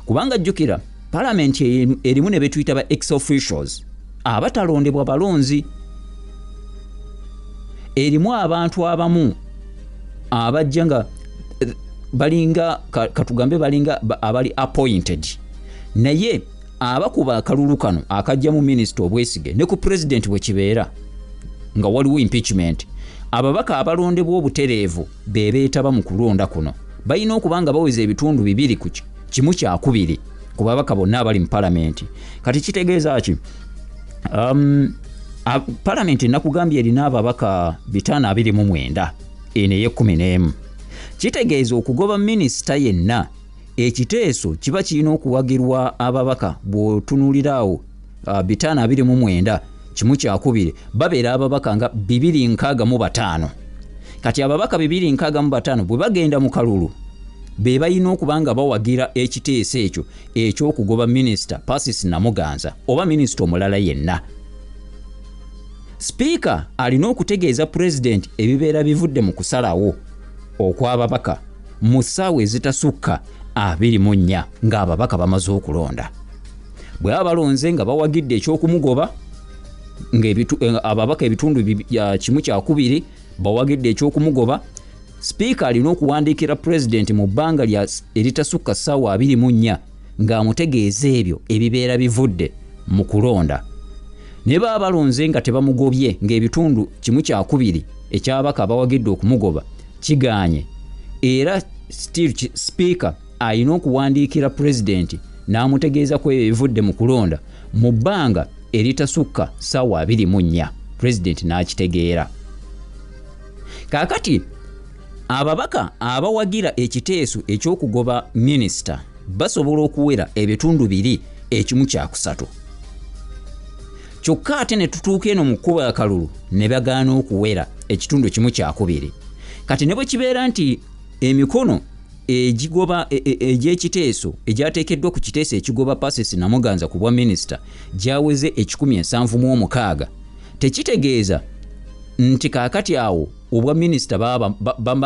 S1: Kubanga jjukira paalamenti erimu ne betuyita ba ex officials abatalondebwa balonzi, erimu abantu abamu abajja nga balinga katugambe balinga abali appointed, naye abakuba akalulu kano akajjamu minisita obwesige ne ku pulezidenti bwe kibeera nga waliwo impeachment, ababaka abalondebwa obutereevu be beetaba mu kulonda kuno balina okuba nga baweza 2 1/2 ku babaka bonna abali mu paalamenti. Kati kitegeeza ki? Paalamenti nakugambye erina ababaka 529, eno ey'e11. Kitegeeza okugoba minisita yenna ekiteeso kiba kirina okuwagirwa ababaka, bw'otunuuliraawo 529 1/2 babeera ababaka nga 265. Kati ababaka 265 bwe bagenda mu kalulu, be balina okuba nga bawagira ekiteeso ekyo ekyokugoba minisita Persis Namuganza oba minisita omulala yenna. Sipiika alina okutegeeza pulezidenti ebibeera bivudde mu kusalawo okw'ababaka mu ssaawa ezitasukka 24 ng'ababaka bamaze okulonda. Bwe baba balonze nga bawagidde ekyokumugoba, ababaka ebitundu 1/2 bawagidde ekyokumugoba, sipiika alina okuwandiikira pulezidenti mu bbanga eritasukka ssaawa 24 ng'amutegeeza ebyo ebibeera bivudde mu kulonda. Ne baba balonze nga tebamugobye, ng'ebitundu 1/2 eky'ababaka abawagidde okumugoba kigaanye, era still sipiika alina okuwandiikira pulezidenti n'amutegeeza ku ebyo ebivudde mu kulonda mu bbanga eritasukka ssaawa 24, pulezidenti n'akitegeera. Kaakati ababaka abawagira ekiteeso ekyokugoba minisita basobola okuwera ebitundu 2 1/3. Kyokka ate ne tutuuka eno mu kkuba akalulu ne bagaana okuwera ekitundu 1/2. Kati ne bwe kibeera nti emikono egigoba egy'ekiteeso egyateekeddwa ku kiteeso ekigoba Persis Namuganza ku bwa minisita gyaweze 176, tekitegeeza nti kaakati awo obwa minisita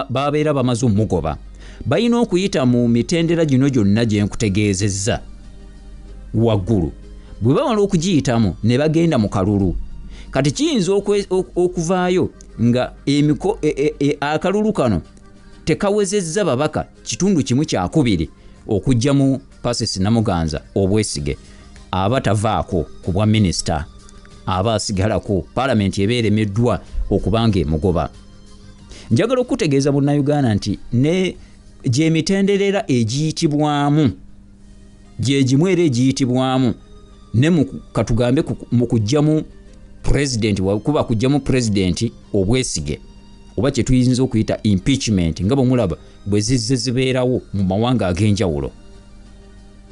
S1: babeera bamaze omugoba. Balina okuyita mu mitendera gino gyonna gye nkutegeezezza waggulu. Bwe bamala okugiyitamu ne bagenda mu kalulu. Kati kiyinza okuvaayo nga akalulu kano tekawezezza babaka 1/2 okuggyamu Persis Namuganza obwesige, aba tavaako ku bwa minisita, aba asigalako, paalamenti eba eremeddwa okubanga emugoba. Njagala okutegeeza Munnayuganda nti ne gyemitendera egiyitibwamu gye gimu era egiyitibwamu ne katugambe mu kuggyamu pulezidenti, kuba kuggyamu pulezidenti obwesige oba kye tuyinza okuyita impeachment, nga bwe mulaba bwe zizze zibeerawo mu mawanga ag'enjawulo,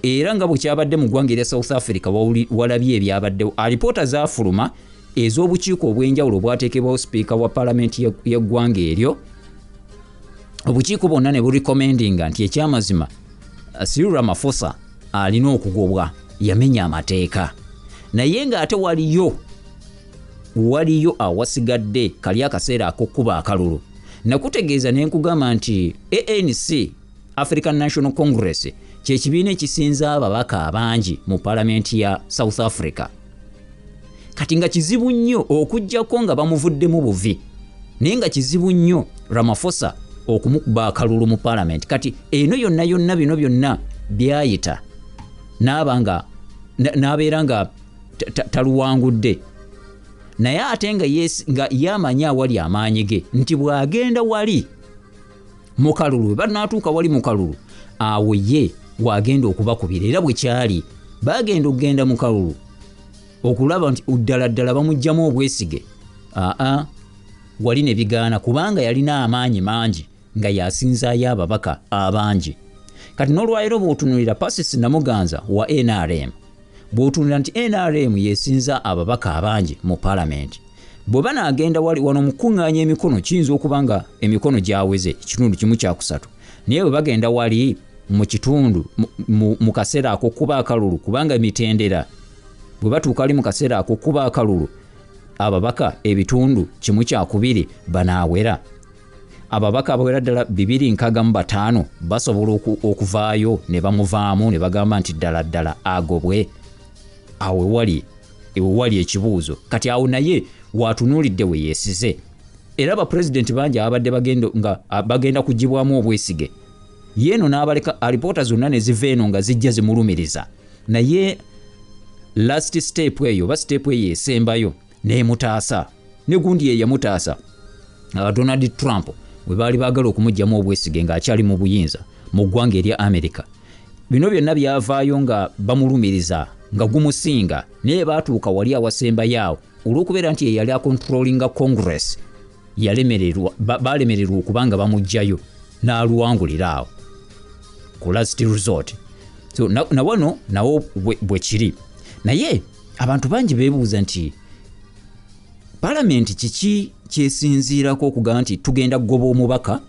S1: era nga bwe kyabadde mu ggwanga erya South Africa. Walabye ebyabaddewo, alipoota zaafuluma ez'obukiiko obw'enjawulo obwateekebwawo sipiika wa paalamenti y'eggwanga eryo. Obukiiko bwonna ne burecommendinga nti ekyamazima Cyril Ramaphosa alina okugobwa, yamenya amateeka. Naye ng'ate waliyo awasigadde kali akaseera ak'okkuba akalulu. Nakutegeeza ne nkugamba nti ANC, African National Congress, kyekibiina ekisinza ababaka abangi mu paalamenti ya South Africa. Kati nga kizibu nnyo okugjako nga bamuvuddemu buvi, naye nga kizibu nnyo Ramaphosa okumukuba akalulu mu paalamenti. Kati eno yonna yonna bino byonna byayita naaba nga n'abeera nga taluwangudde, naye ate nga nga yamanyi awali amaanyi ge nti bw'agenda wali mu kalulu, bwe banaatuuka wali mu kalulu, awo ye wagenda okubakubira. Era bwe kyali, bagenda okugenda mu kalulu okulaba nti ddala ddala bamuggyamu obwesige, aa wali ne bigaana, kubanga yalina amaanyi mangi nga yasinzaayo ababaka abangi. Kati n'olwaleero bw'otunuulira Persis Namuganza wa NRM, bw'otunuulira nti NRM yesinza ababaka abangi mu paalamenti, bwe banaagenda wali wano mu kuŋŋaanya emikono, kiyinza okuba nga emikono gyaweze 1/3, naye bwe bagenda wali mu kitundu mu kaseera ak'okuba akalulu, kubanga emitendera bwe batuuka ali mu kaseera ak'okuba akalulu, ababaka 1/2 banaawera, ababaka abawera ddala 265 basobola okuvaayo ne bamuvaamu ne bagamba nti ddala ddala agobwe. Awo wewali ekibuuzo. Kati awo naye watunuulidde we yeesize, era abapulezidenti bangi ababadde nga bagenda kugibwamu obwesige, yeeno n'abaleka alipoota zonna ne ziva eno nga zijja zimulumiriza, naye last step eyo oba step eyo esembayo n'emutaasa. Ne gundi ye yamutaasa, Donald Trump, bwe baali baagala okumuggyamu obwesige ng'akyali mu buyinza mu ggwanga erya America. Bino byonna byavaayo nga bamulumiriza nga gumusinga, naye baatuuka wali awasembayo awo, olw'okubeera nti ye yali acontrollinga Congress, yalemererwa, balemererwa okuba nga bamuggyayo n'aluwangulira awo ku last resort. So na wano nawo bwe kiri. Naye abantu bangi beebuuza nti palamenti kiki kyesinziirako okugamba nti tugenda kugoba omubaka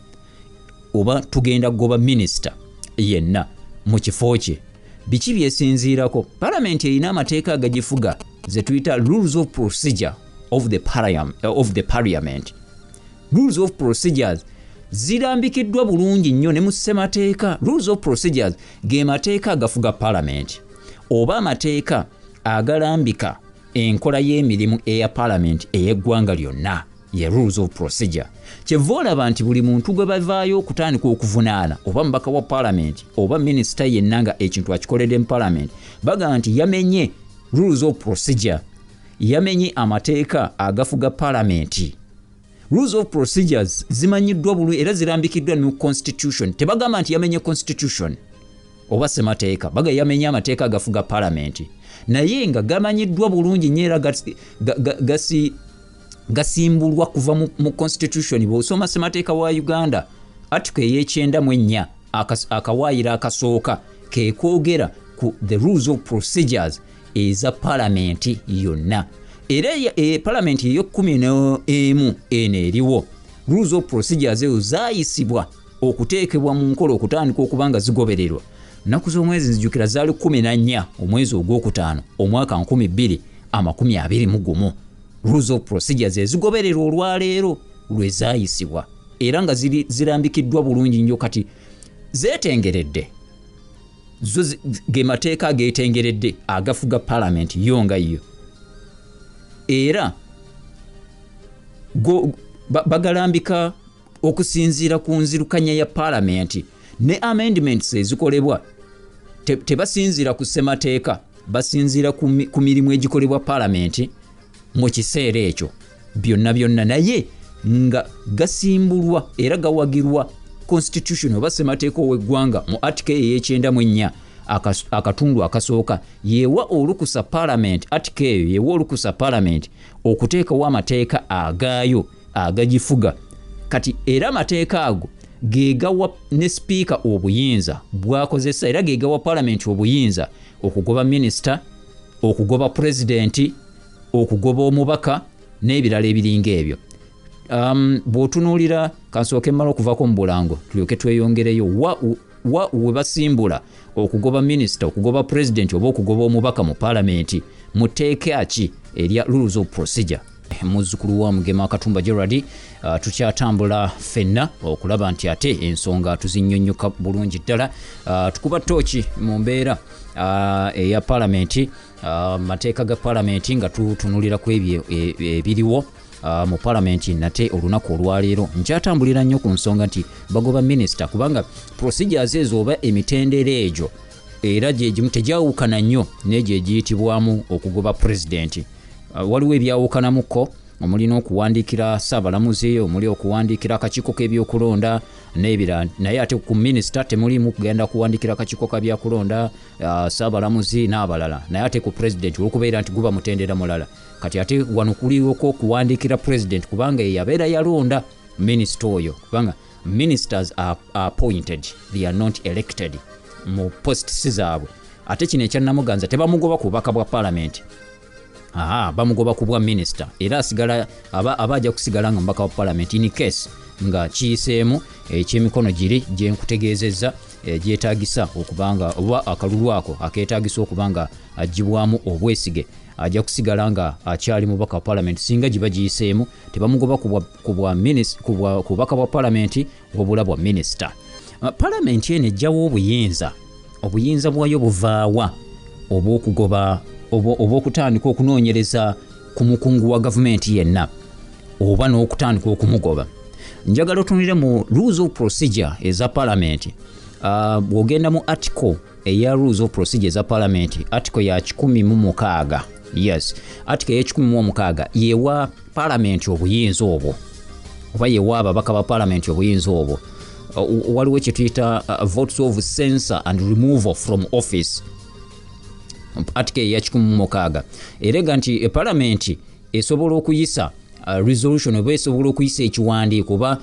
S1: oba tugenda kugoba minisita yenna mu kifo kye? Biki byesinziirako? Palamenti erina amateeka agagifuga ze tuyita rules of procedure of the parliament. Rules of procedures Zirambikiddwa bulungi nnyo ne mu ssemateeka. Rules of procedures ge mateeka agafuga paalamenti oba amateeka agalambika enkola y'emirimu eya paalamenti ey'eggwanga lyonna, ye rules of procedure. Kyeva olaba nti buli muntu gwe bavaayo okutandika okuvunaana, oba mubaka wa paalamenti oba minisita yenna nga ekintu akikoledde mu paalamenti, bagamba nti yamenye rules of procedure, yamenye amateeka agafuga paalamenti. Rules of procedures zimanyiddwa bulungi era zirambikiddwa mu constitution. Tebagamba nti yamenye constitution oba ssemateeka, baga yamenye amateeka agafuga paalamenti, naye nga gamanyiddwa bulungi nnyo era gasimbulwa kuva mu constitution. Bw'osoma ssemateeka wa Uganda, article ey'ekyenda mu ennya akawaayiro akasooka ke koogera ku the rules of procedures eza paalamenti yonna. Era paalamenti ey'ekkumi n'emu eno eriwo, rules of procedures ezo zaayisibwa okuteekebwa mu nkola, okutandika okuba nga zigobererwa nnaku z'omwezi, nzijukira zaali 14 omwezi ogwokutaano omwaka 2021. Rules of procedures ezigobererwa olwaleero lwe zaayisibwa era nga zirambikiddwa bulungi nnyo. Kati zeetengeredde zo, ge mateeka ageetengeredde agafuga paalamenti yo nga yo, era bagalambika okusinziira ku nzirukanya ya paalamenti ne amendments ezikolebwa. Tebasinziira ku ssemateeka, basinziira ku mirimu egikolebwa paalamenti mu kiseera ekyo byonna byonna, naye nga gasimbulwa era gawagirwa constitution oba ssemateeka ow'eggwanga mu article ey'ekyenda mu ennya akatundu akasooka. Yewa olukusa paalamenti, article eyo yewa olukusa paalamenti okuteekawo amateeka agaayo agagifuga. Kati era amateeka ago gegawa ne sipiika obuyinza bwakozesa, era gegawa paalamenti obuyinza okugoba minisita, okugoba pulezidenti, okugoba omubaka n'ebirala ebiringa ebyo. Bw'otunuulira, kansooke mmala okuvako mu bulango tulyoke tweyongereyo wa we basimbula okugoba minisita, okugoba pulezidenti oba okugoba omubaka mu paalamenti mu tteeka ki erya rules of procedure. Muzzukulu wa Mugema Katumba Gerard, tukyatambula ffenna okulaba nti ate ensonga tuzinnyonnyoka bulungi ddala. Tukuba tooki mu mbeera eya paalamenti, mateeka ga paalamenti, nga tutunulira ku ebyo ebiriwo mu paalamenti. Nate olunaku olwaleero nkyatambulira nnyo ku nsonga nti bagoba minisita, kubanga procedures ezo oba emitendera egyo era gyegimu, tegyawukana nnyo n'egyo egiyitibwamu okugoba pulezidenti. Waliwo ebyawukanamuko omuli n'okuwandiikira ssaabalamuzi, omuli okuwandiikira akakiiko k'ebyokulonda n'ebirala, naye ate ku minisita temulimu kugenda kuwandiikira akakiiko ka byakulonda, ssaabalamuzi n'abalala. Naye ate ku pulezidenti, olwokubeera nti guba mutendera mulala, kati ate wano kuliwoko okuwandiikira pulezidenti, kubanga ye yabeera yalonda minisita oyo, kubanga ministers are appointed, they are not elected mu posts zaabwe. Ate kino ekya Namuganza tebamugoba ku bubaka bwa paalamenti. Aha, bamugoba ku bwa minisita, era asigala aba ajja kusigala nga mubaka wa paalamenti in case nga kiyiseemu ekyemikono giri gye nkutegeezezza gyetaagisa okubanga oba akalulu ako akeetaagisa okuba nga aggyibwamu obwesige, ajja kusigala nga akyali mubaka wa paalamenti singa giba giyiseemu. Tebamugoba ku bubaka bwa paalamenti wabula bwa minisita. Paalamenti eno ejjawo obuyinza, obuyinza bwayo buvaawa obw'okugoba oba okutandika okunoonyereza ku mukungu wa gavumenti yenna oba n'okutandika okumugoba? Njagala otunulire mu rules of procedure eza paalamenti. Bw'ogenda mu article eya rules of procedure eza paalamenti, article ya 106, yes, article ey'e106 yewa paalamenti obuyinza obwo oba yewa ababaka ba paalamenti obuyinza obwo. Waliwo kye tuyita votes of censure and removal from office. Article eya 106 erega nti palamenti esobola okuyisa resolution oba esobola okuyisa ekiwandiiko oba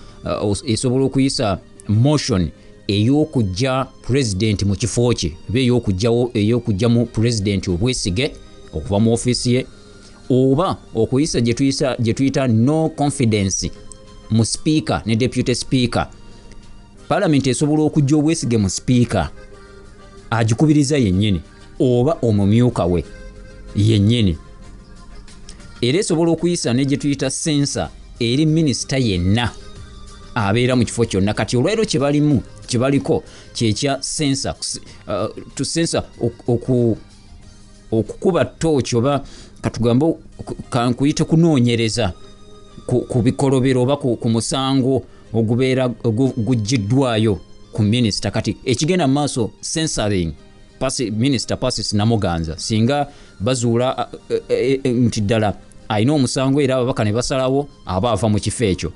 S1: esobola okuyisa motion ey'okujja pulezidenti mu kifo kye oba ey'okujjamu pulezidenti obwesige okuva mu ofiisi ye, oba okuyisa gye tuyita no confidence mu sipiika ne deputy speaker. Palamenti esobola okujja obwesige mu sipiika agikubiriza yennyini oba omumyuka we yennyini. Era esobola okuyisa ne gye tuyita censure eri minisita yenna Abeera mu kifo kyonna. Kati olwaleero kyebalimu, kyebaliko kyekya censure, to censure, okukuba tooki, oba katugambe kankuyite kunoonyereza ku bikolobero oba ku musango ogubeera guggiddwayo ku minisita. Kati ekigenda mu maaso, censoring Minisita Persis Namuganza, singa bazuula nti ddala alina omusango era ababaka ne basalawo, aba ava mu kifo ekyo.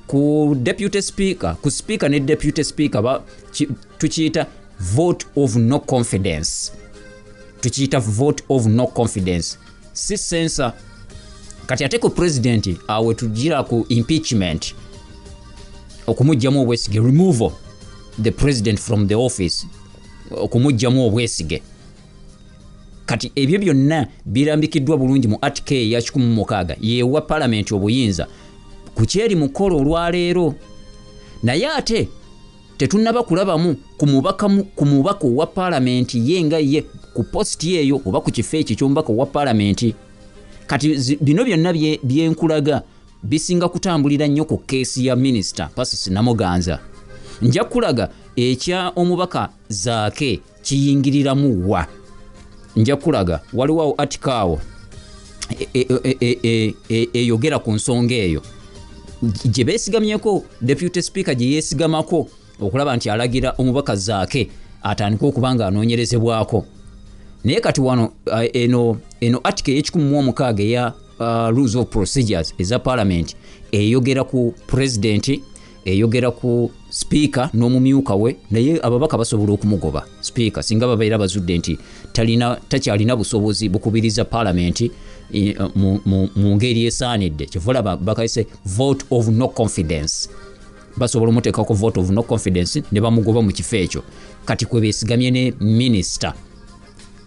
S1: Ku deputy speaker, ku speaker ne deputy speaker, tukiyita vote of no confidence. Tukiyita vote of no confidence, si censure. Kati ate ku president, awe tugira ku impeachment, okumugjamu obwesige, removal the president from the office, okumugjamu obwesige. Kati ebyo byonna birambikiddwa bulungi mu article eya 160, yewa palamenti obuyinza ku kyeri mukolo olwaleero. Naye ate tetunnaba kulabamu ku mubaka owa palamenti ye nga ye ku positi eyo oba ku kifo ekyo eky'omubaka owa palamenti. Kati bino byonna byenkulaga bisinga kutambulira nnyo ku case ya Minisita Persis Namuganza. Nja kulaga ekya omubaka Zaake kiyingiriramu wa. Nja kulaga waliwo awo article awo eyogera ku nsonga eyo gye beesigamyeko, deputy speaker gye yeesigamako okulaba nti alagira omubaka Zaake atandike okuba nga anoonyerezebwako. Naye kati wano eno article ey'e160 eya rules of procedures eza parliament eyogera ku president, eyogera ku speaker n'omumyuka we. Naye ababaka basobola okumugoba speaker singa babeera bazudde nti takyalina busobozi bukubiriza parliament mu ngeri esaanidde. Kyova olaba bakayise vote of no confidence. Basobola omuteekako vote of no confidence ne bamugoba mu kifo ekyo. Kati kwe beesigamye ne minisita,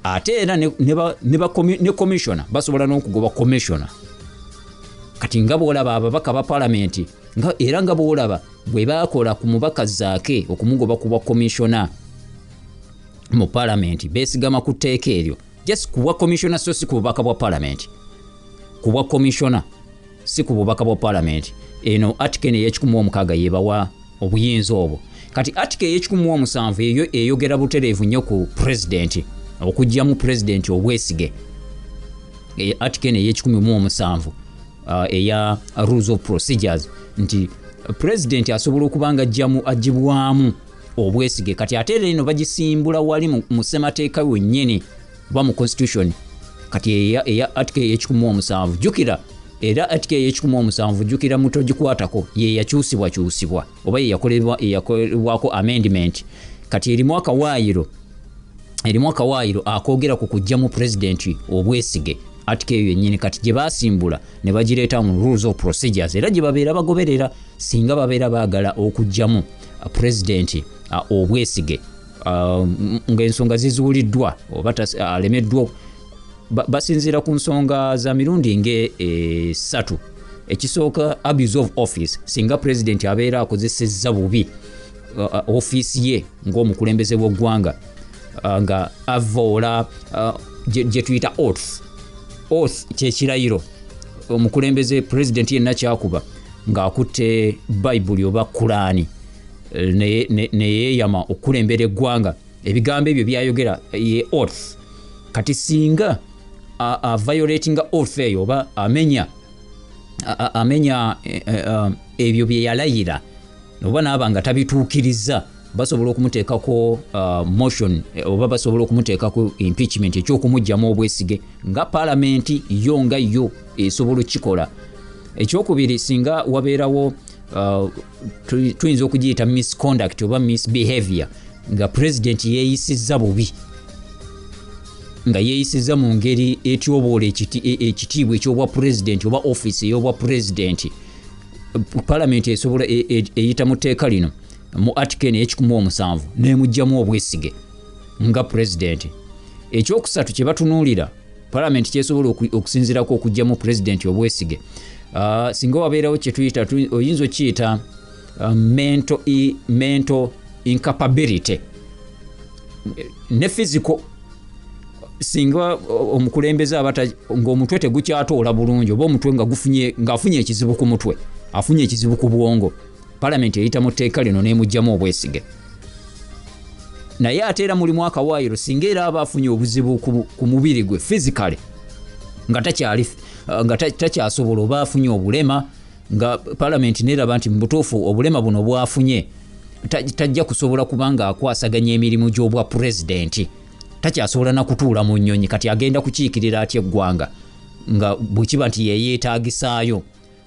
S1: ate era ne commissioner, basobola n'okugoba commissioner. Kati nga bw'olaba ababaka ba palamenti, era nga bw'olaba bwe baakola ku mubaka Zaake okumugoba ku bwa commissioner mu palamenti, beesigama ku tteeka eryo, just ku bwa commissioner, so si ku bubaka bwa palamenti, ku bwa commissioner, si ku bubaka bwa palamenti. Eno article eno ey'e160 yebawa obuyinza obwo. Kati article ey'e170 eyo eyogera butereevu nnyo ku pulezidenti, okuggyamu pulezidenti obwesige. Article eno ey'e170 eya rules of procedures, nti pulezidenti asobola okuba nga aggyibwamu obwesige. Kati ate era eno bagisimbula wali mu ssemateeka wennyini oba mu constitution. Kati eya article ey'e170, jjukira era article ey'e170, jjukira mutogikwatako, ye yakyusibwakyusibwa oba ye yakolebwako amendment. Kati erimu akawaayiro akoogera ku kuggyamu pulezidenti obwesige, article eyo yennyini. Kati gye baasimbula ne bagireeta mu rules of procedures, era gye babeera bagoberera singa babeera baagala okuggyamu pulezidenti obwesige ng'ensonga zizuuliddwa oba alemeddwa. Basinziira ku nsonga za mirundi ng'esatu. Ekisooka, abuse of office, singa pulezidenti abeera akozesezza bubi ofiisi ye ng'omukulembeze w'eggwanga, nga avoola gye tuyita oath. Oath kyekirayiro omukulembeze, pulezidenti yenna kyakuba ng'akutte Bayibuli oba Kulaani neyeeyama okukulembera eggwanga. Ebigambo ebyo byayogera ye oath. Kati singa a violatinga oath eyo oba amenya ebyo bye yalayira oba naaba nga tabituukiriza, basobola okumuteekako motion oba basobola okumuteekako impeachment, ekyokumuggyamu obwesige, nga palamenti yo nga yo esobola okukikola. Ekyokubiri, singa wabeerawo tuyinza okugiyita misconduct oba misbehavior, nga pulezidenti yeeyisizza bubi, nga yeeyisizza mu ngeri etyoboola ekitiibwa ekyobwa pulezidenti oba ofiisi ey'obwa pulezidenti, palamenti esobola eyita mu tteeka lino mu article eno ey'e170 n'emugjamu obwesige nga pulezidenti. Ekyokusatu kye batunuulira, palamenti kyesobola okusinziirako okugjamu pulezidenti obwesige, singa wabeerawo kyetuyita, oyinza okiyita mental incapability ne physical, singa omukulembeze aba ng'omutwe tegukyatoola bulungi oba omutwe nga gufunye, ng'afunye ekizibu ku mutwe, afunye ekizibu ku bwongo. Palamenti eyita mu tteeka lino n'emugyamu obwesige. Naye ate era mulimu akawaayiro, singa era aba afunye obuzibu ku mubiri gwe physically, nga takyasobola oba afunye obulema, nga palamenti neraba nti mu butuufu obulema buno bwafunye tajja kusobola kubanga akwasaganya emirimu gy'obwa pulezidenti, takyasobola na kutuula mu nnyonyi, kati agenda kukiikirira atya eggwanga nga bwe kiba nti yeyeetaagisaayo,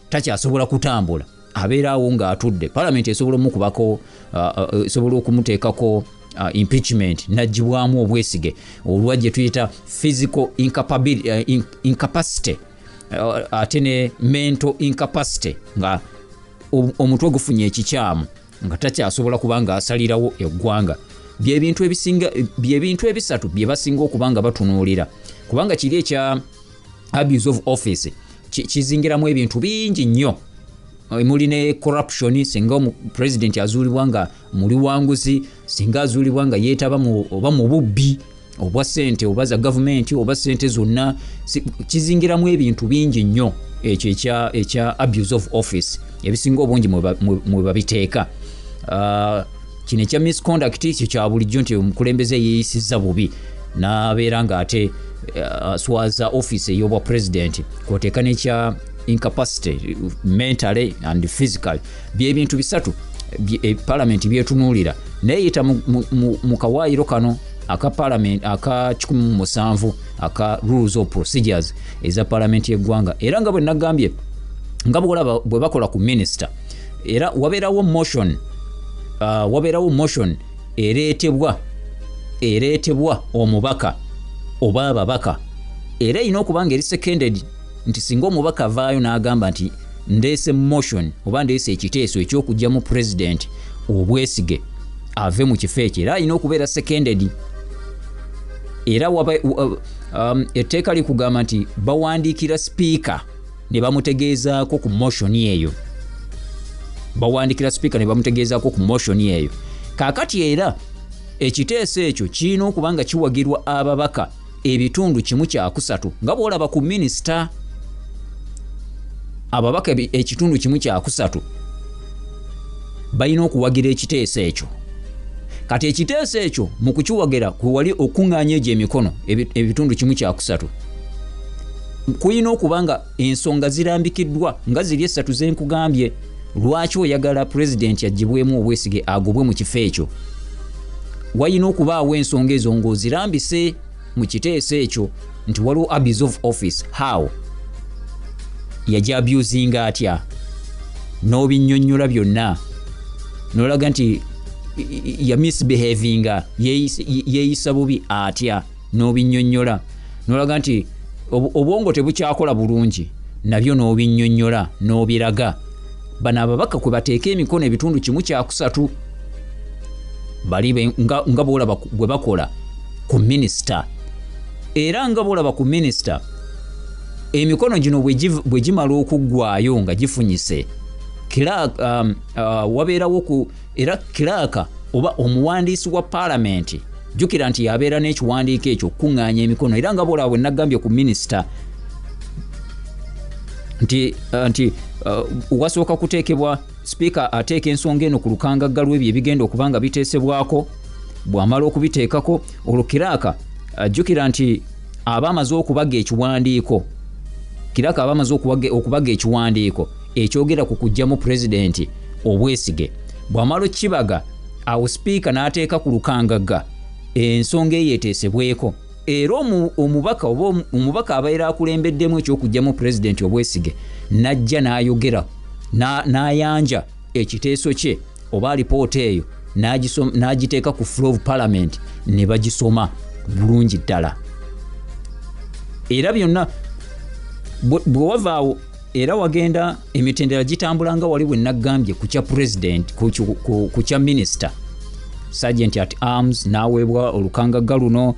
S1: takyasobola kutambula, abeera awo ng'atudde. Palamenti esobola omukubako, esobola okumuteekako impeachment n'aggyibwamu obwesige olwa gye tuyita physical incapacity, ate ne mental incapacity, nga omutwe gufunye ekikyamu, nga takyasobola kuba nga asalirawo eggwanga. Byebintu ebisinga, byebintu ebisatu bye basinga okuba nga batunuulira, kubanga kiri ekya abuse of office kizingiramu ebintu bingi nnyo. Muli ne corruption, singa president azuulibwa nga muli wanguzi, singa azuulibwa nga yeetaba oba mu bubbi obwa ssente oba za gavumenti oba ssente zonna, kizingiramu ebintu bingi nnyo ekyo ekya abuse of office, ebisinga obungi mwe babiteeka. Kino ekya misconduct kyo kya bulijjo nti omukulembeze yeeyisizza bubi n'abeera ng'ate aswaza office ey'obwa president, kw'oteeka n'ekya incapacity mentally and physically. Byebintu bisatu palamenti byetunuulira. Naye yita mu kawaayiro kano aka parliament aka 17 aka rules of procedures eza parliament y'eggwanga. Era nga bwe nagambye, nga bw'olaba bwe bakola ku minisita, era wabeerawo motion, wabeerawo motion ereetebwa omubaka oba ababaka, era erina okuba nga eri seconded, nti singa omubaka avaayo n'agamba nti ndeese motion oba ndeese ekiteeso eky'okuggyamu president obwesige ave mu kifo ekyo, era alina okubeera seconded. Era etteeka likugamba nti bawandiikira sipiika ne bamutegeezaako ku motion eyo, bawandiikira sipiika ne bamutegeezaako ku motion eyo. Kaakati era ekiteeso ekyo kirina okuba nga kiwagirwa ababaka ebitundu 1/3, nga bw'olaba ku minisita ababaka ekitundu 1/3 balina okuwagira ekiteeso ekyo. Kati ekiteeso ekyo mu kukiwagira kwe wali okuŋŋaanya egyo emikono ebitundu 1/3, kulina okuba nga ensonga zirambikiddwa nga ziri esatu ze nkugambye. Lwaki oyagala pulezidenti aggyibwemu obwesige agobwe mu kifo ekyo? Walina okubaawo ensonga ezo ng'ozirambise mu kiteeso ekyo nti waliwo abuse of office, how yajja abusinga atya, n'obinnyonnyola byonna n'olaga nti ya misbehavinga, yeeyisa bubi atya, n'obinnyonnyola n'olaga nti obwongo tebukyakola bulungi, nabyo n'obinnyonnyola n'obiraga. Bano ababaka kwe bateeka emikono ebitundu 1/3 bali nga bw'olaba bwe bakola ku minisita. Era nga bw'olaba ku minisita, emikono gino bwe gimala okuggwayo nga gifunyise, wabeerawo era clerk oba omuwandiisi wa paalamenti, jjukira nti yabeera n'ekiwandiiko ekyo okukuŋŋaanya emikono. Era nga bw'olaba bwe nagambye ku minisita nti wasooka kuteekebwa sipiika ateeka ensonga eno ku lukangagga lw'ebyo ebigenda okuba nga biteesebwako. Bw'amala okubiteekako olwo clerk, jjukira nti aba amaze okubaga ekiwandiiko, clerk aba amaze okubaga ekiwandiiko ekyogera ku kuggyamu pulezidenti obwesige. Bw'amala okukibaga awo sipiika n'ateeka ku lukangagga ensonga eyo eteesebweko. Era omubaka oba omubaka abeera akulembeddemu ekyokuggyamu pulezidenti obwesige n'ajja n'ayogera n'ayanja ekiteeso kye oba alipoota eyo n'agiteeka ku floor of parliament ne bagisoma bulungi ddala. Era byonna bwe wavaawo era wagenda emitendera gitambula nga wali bwe nagambye ku kya president, ku kya minisita. Sergeant at arms n'aweebwa olukangagga luno,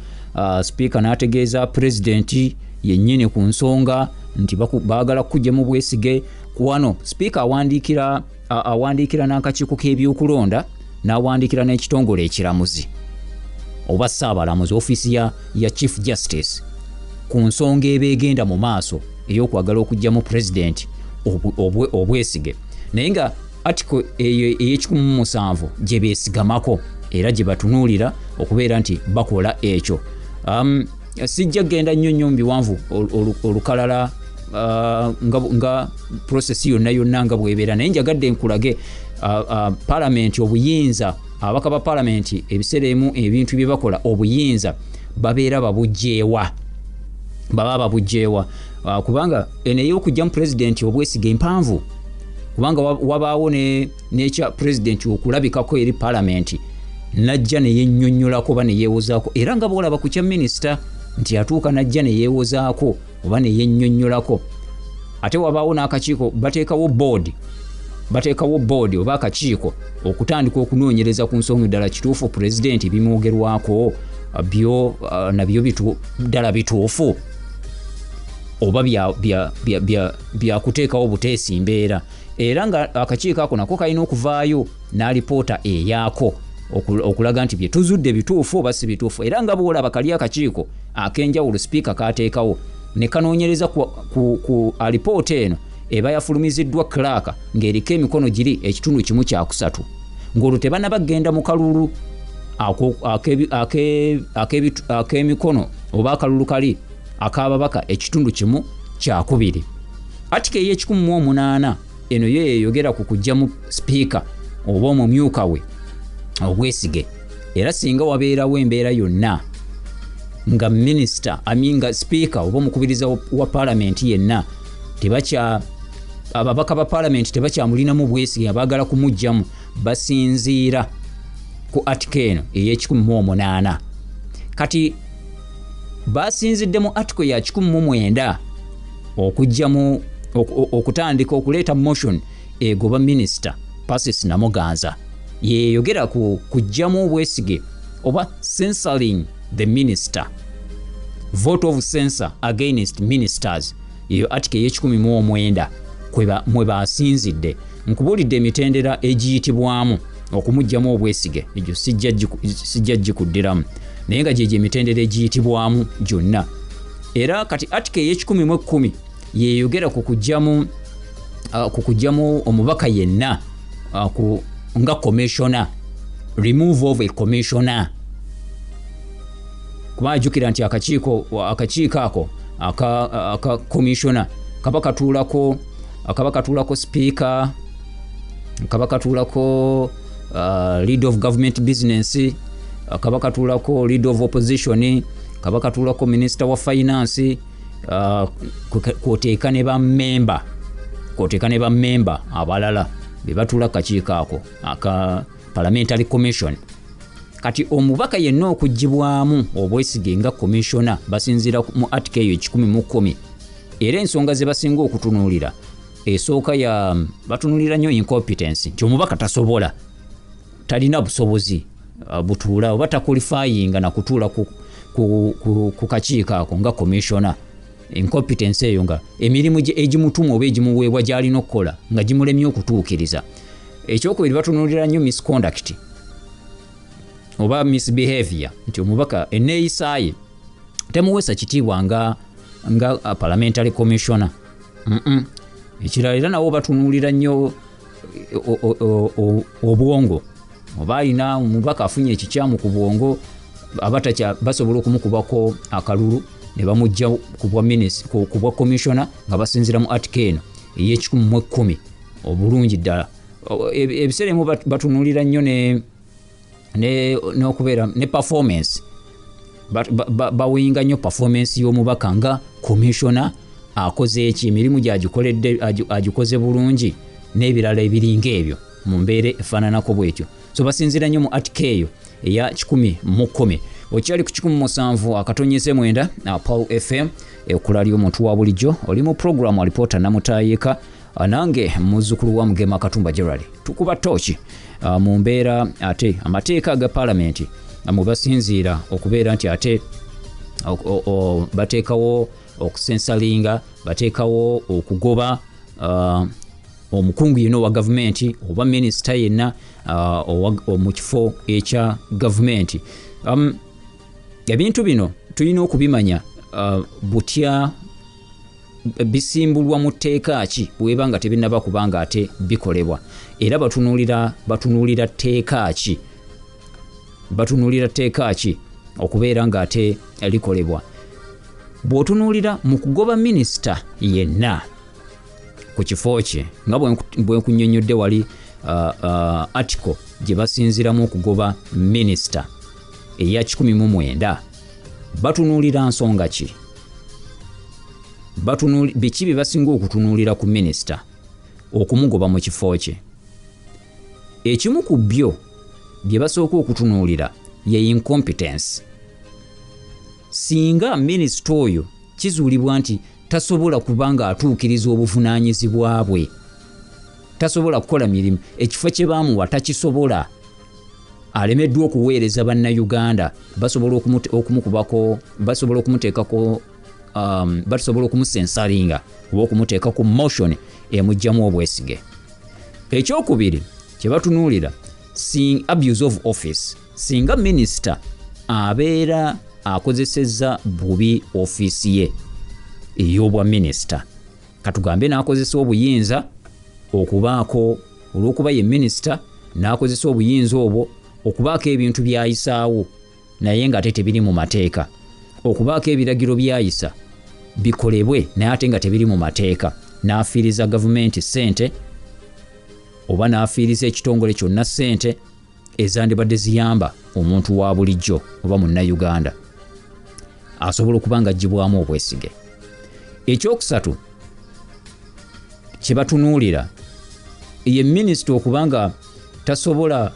S1: sipiika n'ategeeza pulezidenti yennyini ku nsonga nti baagala kuggyamu bwesige. Wano sipiika awandiikira n'akakiiko k'ebyokulonda, n'awandiikira n'ekitongole ekiramuzi oba ssaabalamuzi, ofiisi ya Chief Justice, ku nsonga eba egenda mu maaso ey'okwagala okuggyamu pulezidenti obwesige. Naye nga Article eyo ey'e17 gye beesigamako era gye batunuulira okubeera nti bakola ekyo. Sijja kugenda nnyo nnyo mu biwanvu olukalala nga process yonna yonna nga bw'ebeera, naye njagadde nkulage palamenti obuyinza, ababaka ba palamenti ebiseera ebimu ebintu bye bakola obuyinza babeera babugyewa, baba babugyewa, kubanga eno ey'okujja mu pulezidenti obwesige empanvu, kubanga wabaawo n'ekya pulezidenti okulabikako eri palamenti najja ne yennyonnyolako oba ne yeewozaako, era nga bw'olaba ku kya minisita nti atuuka najja ne yeewozaako oba ne yennyonnyolako. Ate wabaawo n'akakiiko, bateekawo board oba akakiiko okutandika okunoonyereza ku nsonga ddala kituufu pulezidenti bimwogerwako byo nabyo ddala bituufu oba bya kuteekawo buteesi mbeera. Era nga akakiiko ako nako kalina okuvaayo n'alipoota eyaako okulaga nti bye tuzudde bituufu oba si bituufu. Era nga bw'olaba kali akakiiko ak'enjawulo sipiika kaateekawo ne kanoonyereza ku alipoota eno eba yafulumiziddwa clerk ng'eriko emikono giri 2.3, ng'olwo tebannaba kugenda mu kalulu ak'emikono oba akalulu kali ak'ababaka 1.2. Article ey'e108 eno yo eyogera ku kuggyamu sipiika oba omumyuka we obwesige, era singa wabeerawo embeera yonna nga minisita nga sipiika oba omukubiriza wa palamenti yenna ababaka ba palamenti tebakyamulinamu bwesige, abaagala kumuggyamu basinziira ku article eno ey'e108. Kati basinzidde mu article ya 109 okuggyamu okutandika okuleeta motion egoba minisita Persis Namuganza, yeyogera ku kuggyamu obwesige oba censoring the minister, vote of censor against ministers. Eyo article ey'e109 mwe basinzidde. Nkubuulidde emitendera egiyitibwamu okumuggyamu obwesige, egyo sijja gikuddiramu, naye nga gyegyo emitendera egiyitibwamu gyonna. Era kati article ey'e110 yeyogera ku kuggyamu omubaka yenna nga commissioner, remove of a commissioner. Kuba jjukira nti akakiiko ako aka commissioner kaba katuulako speaker, kaba katuulako leader of government business, kaba katuulako leader of opposition, kaba katuulako minister wa finance, kwoteeka ne bammemba abalala be batuula kakiiko ako aka parliamentary commission. Kati omubaka yenna okuggyibwamu obwesige nga commissioner basinziira mu article eyo 110. Era ensonga ze basinga okutunuulira, esooka ya batunuulira nnyo incompetence, nti omubaka tasobola, talina busobozi butuula oba taqualifyinga na kutuula ku kakiiko ako nga commissioner. Incompetence eyo nga emirimu egimutumwa oba egimuweebwa gy'alina okukola nga gimulemye okutuukiriza. Ekyokubiri batunuulira nnyo misconduct oba misbehavior, nti omubaka enneeyisa ye temuweesa kitiibwa nga parliamentary commissioner. Ekirala era nabo batunuulira nnyo obwongo, oba alina omubaka afunye ekikyamu ku bwongo, abatakya basobola okumukubako akalulu ne bamujja ku bwa commissioner nga basinziira mu article eno ey'e110 obulungi ddala. Ebiseera ebimu batunuulira nnyo n'okubeera ne performance, bawinga nnyo performance y'omubaka nga commissioner akoze eki, emirimu gy'agikoledde agikoze bulungi n'ebirala ebiringa ebyo mu mbeera efaananako bwetyo. So basinziira nnyo mu article eyo eya 110. Okyali ku 107.9 Paul FM, ekkula ly'omuntu wa bulijjo, oli mu programu alipoota Namutayika, nange muzzukulu wa Mugema Katumba Gerald. Tukuba tooki mu mbeera ate amateeka ga palamenti mu basinziira okubeera nti ate bateekawo okusensalinga, bateekawo okugoba omukungu yenna owa gavumenti oba minisita yenna mu kifo ekya gavumenti. Ebintu bino tulina okubimanya butya Bisimbulwa mu tteeka ki bweba nga tebinnaba kubanga ate bikolebwa? Era batunuulira tteeka ki? Batunuulira tteeka ki okubeera nga ate likolebwa? Bw'otunuulira mu kugoba minisita yenna ku kifo kye, nga bwe nkunnyonnyodde wali, article gye basinziiramu okugoba minisita eya 19, batunuulira nsonga ki? Biki bye basinga okutunuulira ku minisita okumugoba mu kifo kye? Ekimu ku byo bye basooka okutunuulira ye incompetence. Singa minisita oyo kizuulibwa nti tasobola kuba ng'atuukiriza obuvunaanyizibwa bwe, tasobola kukola mirimu, ekifo kye baamuwa takisobola, alemeddwa okuweereza Bannayuganda, basobola okumukubako, basobola okumuteekako, basobola okumusensaringa oba okumuteeka ku motion emugyamu obwesige. Ekyokubiri kye batunuulira, abuse of office. Singa minisita abeera akozesezza bubi ofiisi ye ey'obwa minisita, katugambe n'akozesa obuyinza okubaako, olw'okuba ye minisita n'akozesa obuyinza obwo okubaako ebintu by'ayisaawo naye ng'ate tebiri mu mateeka, okubaako ebiragiro by'ayisa bikolebwe naye ate nga tebiri mu mateeka, n'afiiriza gavumenti ssente oba n'afiiriza ekitongole kyonna ssente ezandibadde ziyamba omuntu wa bulijjo oba Munnayuganda, asobola okuba nga aggyibwamu obwesige. Ekyokusatu kye batunuulira ye minisita okuba nga tasobola,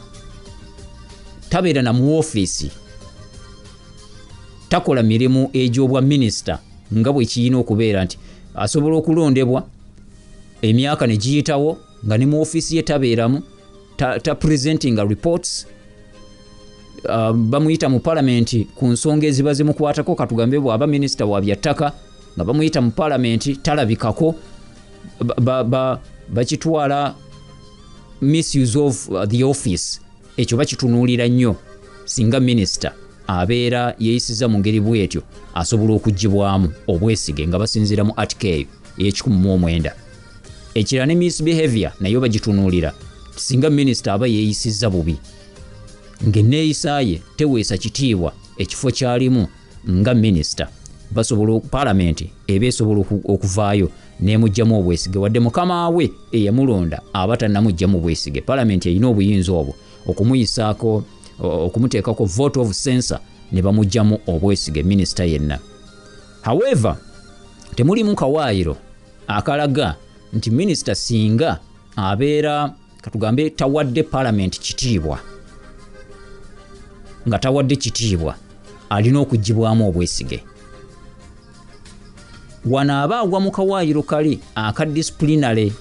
S1: tabeera na mu woofiisi, takola mirimu egy'obwa minisita nga bwe kirina okubeera, nti asobola okulondebwa emyaka ne giyitawo nga ne mu woofiisi ye tabeeramu, ta presentinga reports. Bamuyita mu palamenti ku nsonga eziba zimukwatako, katugambe bw'aba minisita wa byattaka nga bamuyita mu palamenti talabikako, bakitwala misuse of the office. Ekyo bakitunuulira nnyo. Singa minisita abeera yeeyisiza mu ngeri bw'etyo, asobola okuggyibwamu obwesige nga basinziira mu article eyo ey'e 19. Ekirala ne misbehavior nayo bagitunuulira. Singa minisita aba yeeyisizza bubi, ng'enneeyisa ye teweesa kitiibwa ekifo ky'alimu nga minisita, basobola, palamenti eba esobola okuvaayo n'emuggyamu obwesige, wadde mukama we eyamulonda aba tannamuggyamu bwesige. Palamenti erina obuyinza obwo okumuyisaako, okumuteekako vote of censure ne bamuggyamu obwesige minisita yenna. However, temulimu kawaayiro akalaga nti minisita singa abeera, katugambe, tawadde palamenti kitiibwa, nga tawadde kitiibwa, alina okuggyibwamu obwesige. Wano aba agwa mu kawaayiro kali aka disciplinary,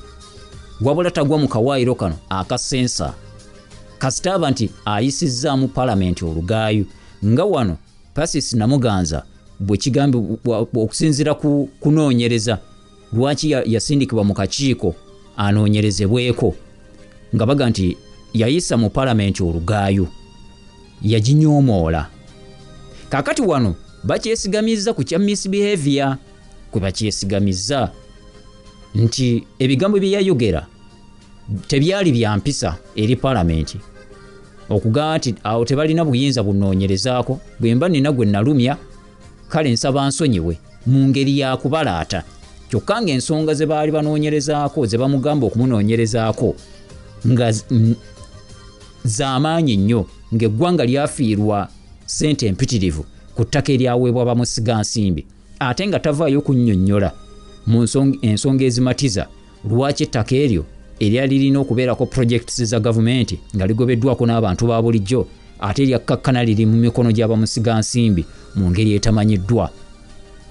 S1: wabula tagwa mu kawaayiro kano aka censure, kasita aba nti ayisizzaamu palamenti olugaayu, nga wano Persis Namuganza bwe kigambe okusinziira ku kunoonyereza lwaki yasindikibwa mu kakiiko anoonyerezebweko, nga baga nti yayisa mu palamenti olugaayu, yaginyoomoola. Kaakati wano bakyesigamizza ku kya misbehavior, kwe bakyesigamizza nti ebigambo bye yayogera tebyali bya mpisa eri palamenti, okugamba nti awo tebalina buyinza bunoonyerezaako, bwe mba nina gwe nalumya, kale nsaba nsonyiwe, mu ngeri ya kubalaata, kyokka ng'ensonga ze baali banoonyerezaako, ze bamugamba okumunoonyerezaako, nga z'amaanyi nnyo, ng'eggwanga lyafiirwa ssente empitirivu ku ttaka eryaweebwa bamusigansimbi, ate nga tavaayo kunnyonnyola mu ensonga ezimatiza lwaki ettaka eryo eryali lirina okubeerako projects za gavumenti nga ligobeddwako n'abantu ba bulijjo, ate lyakkakkana liri mu mikono gy'abamusigansimbi mu ngeri etamanyiddwa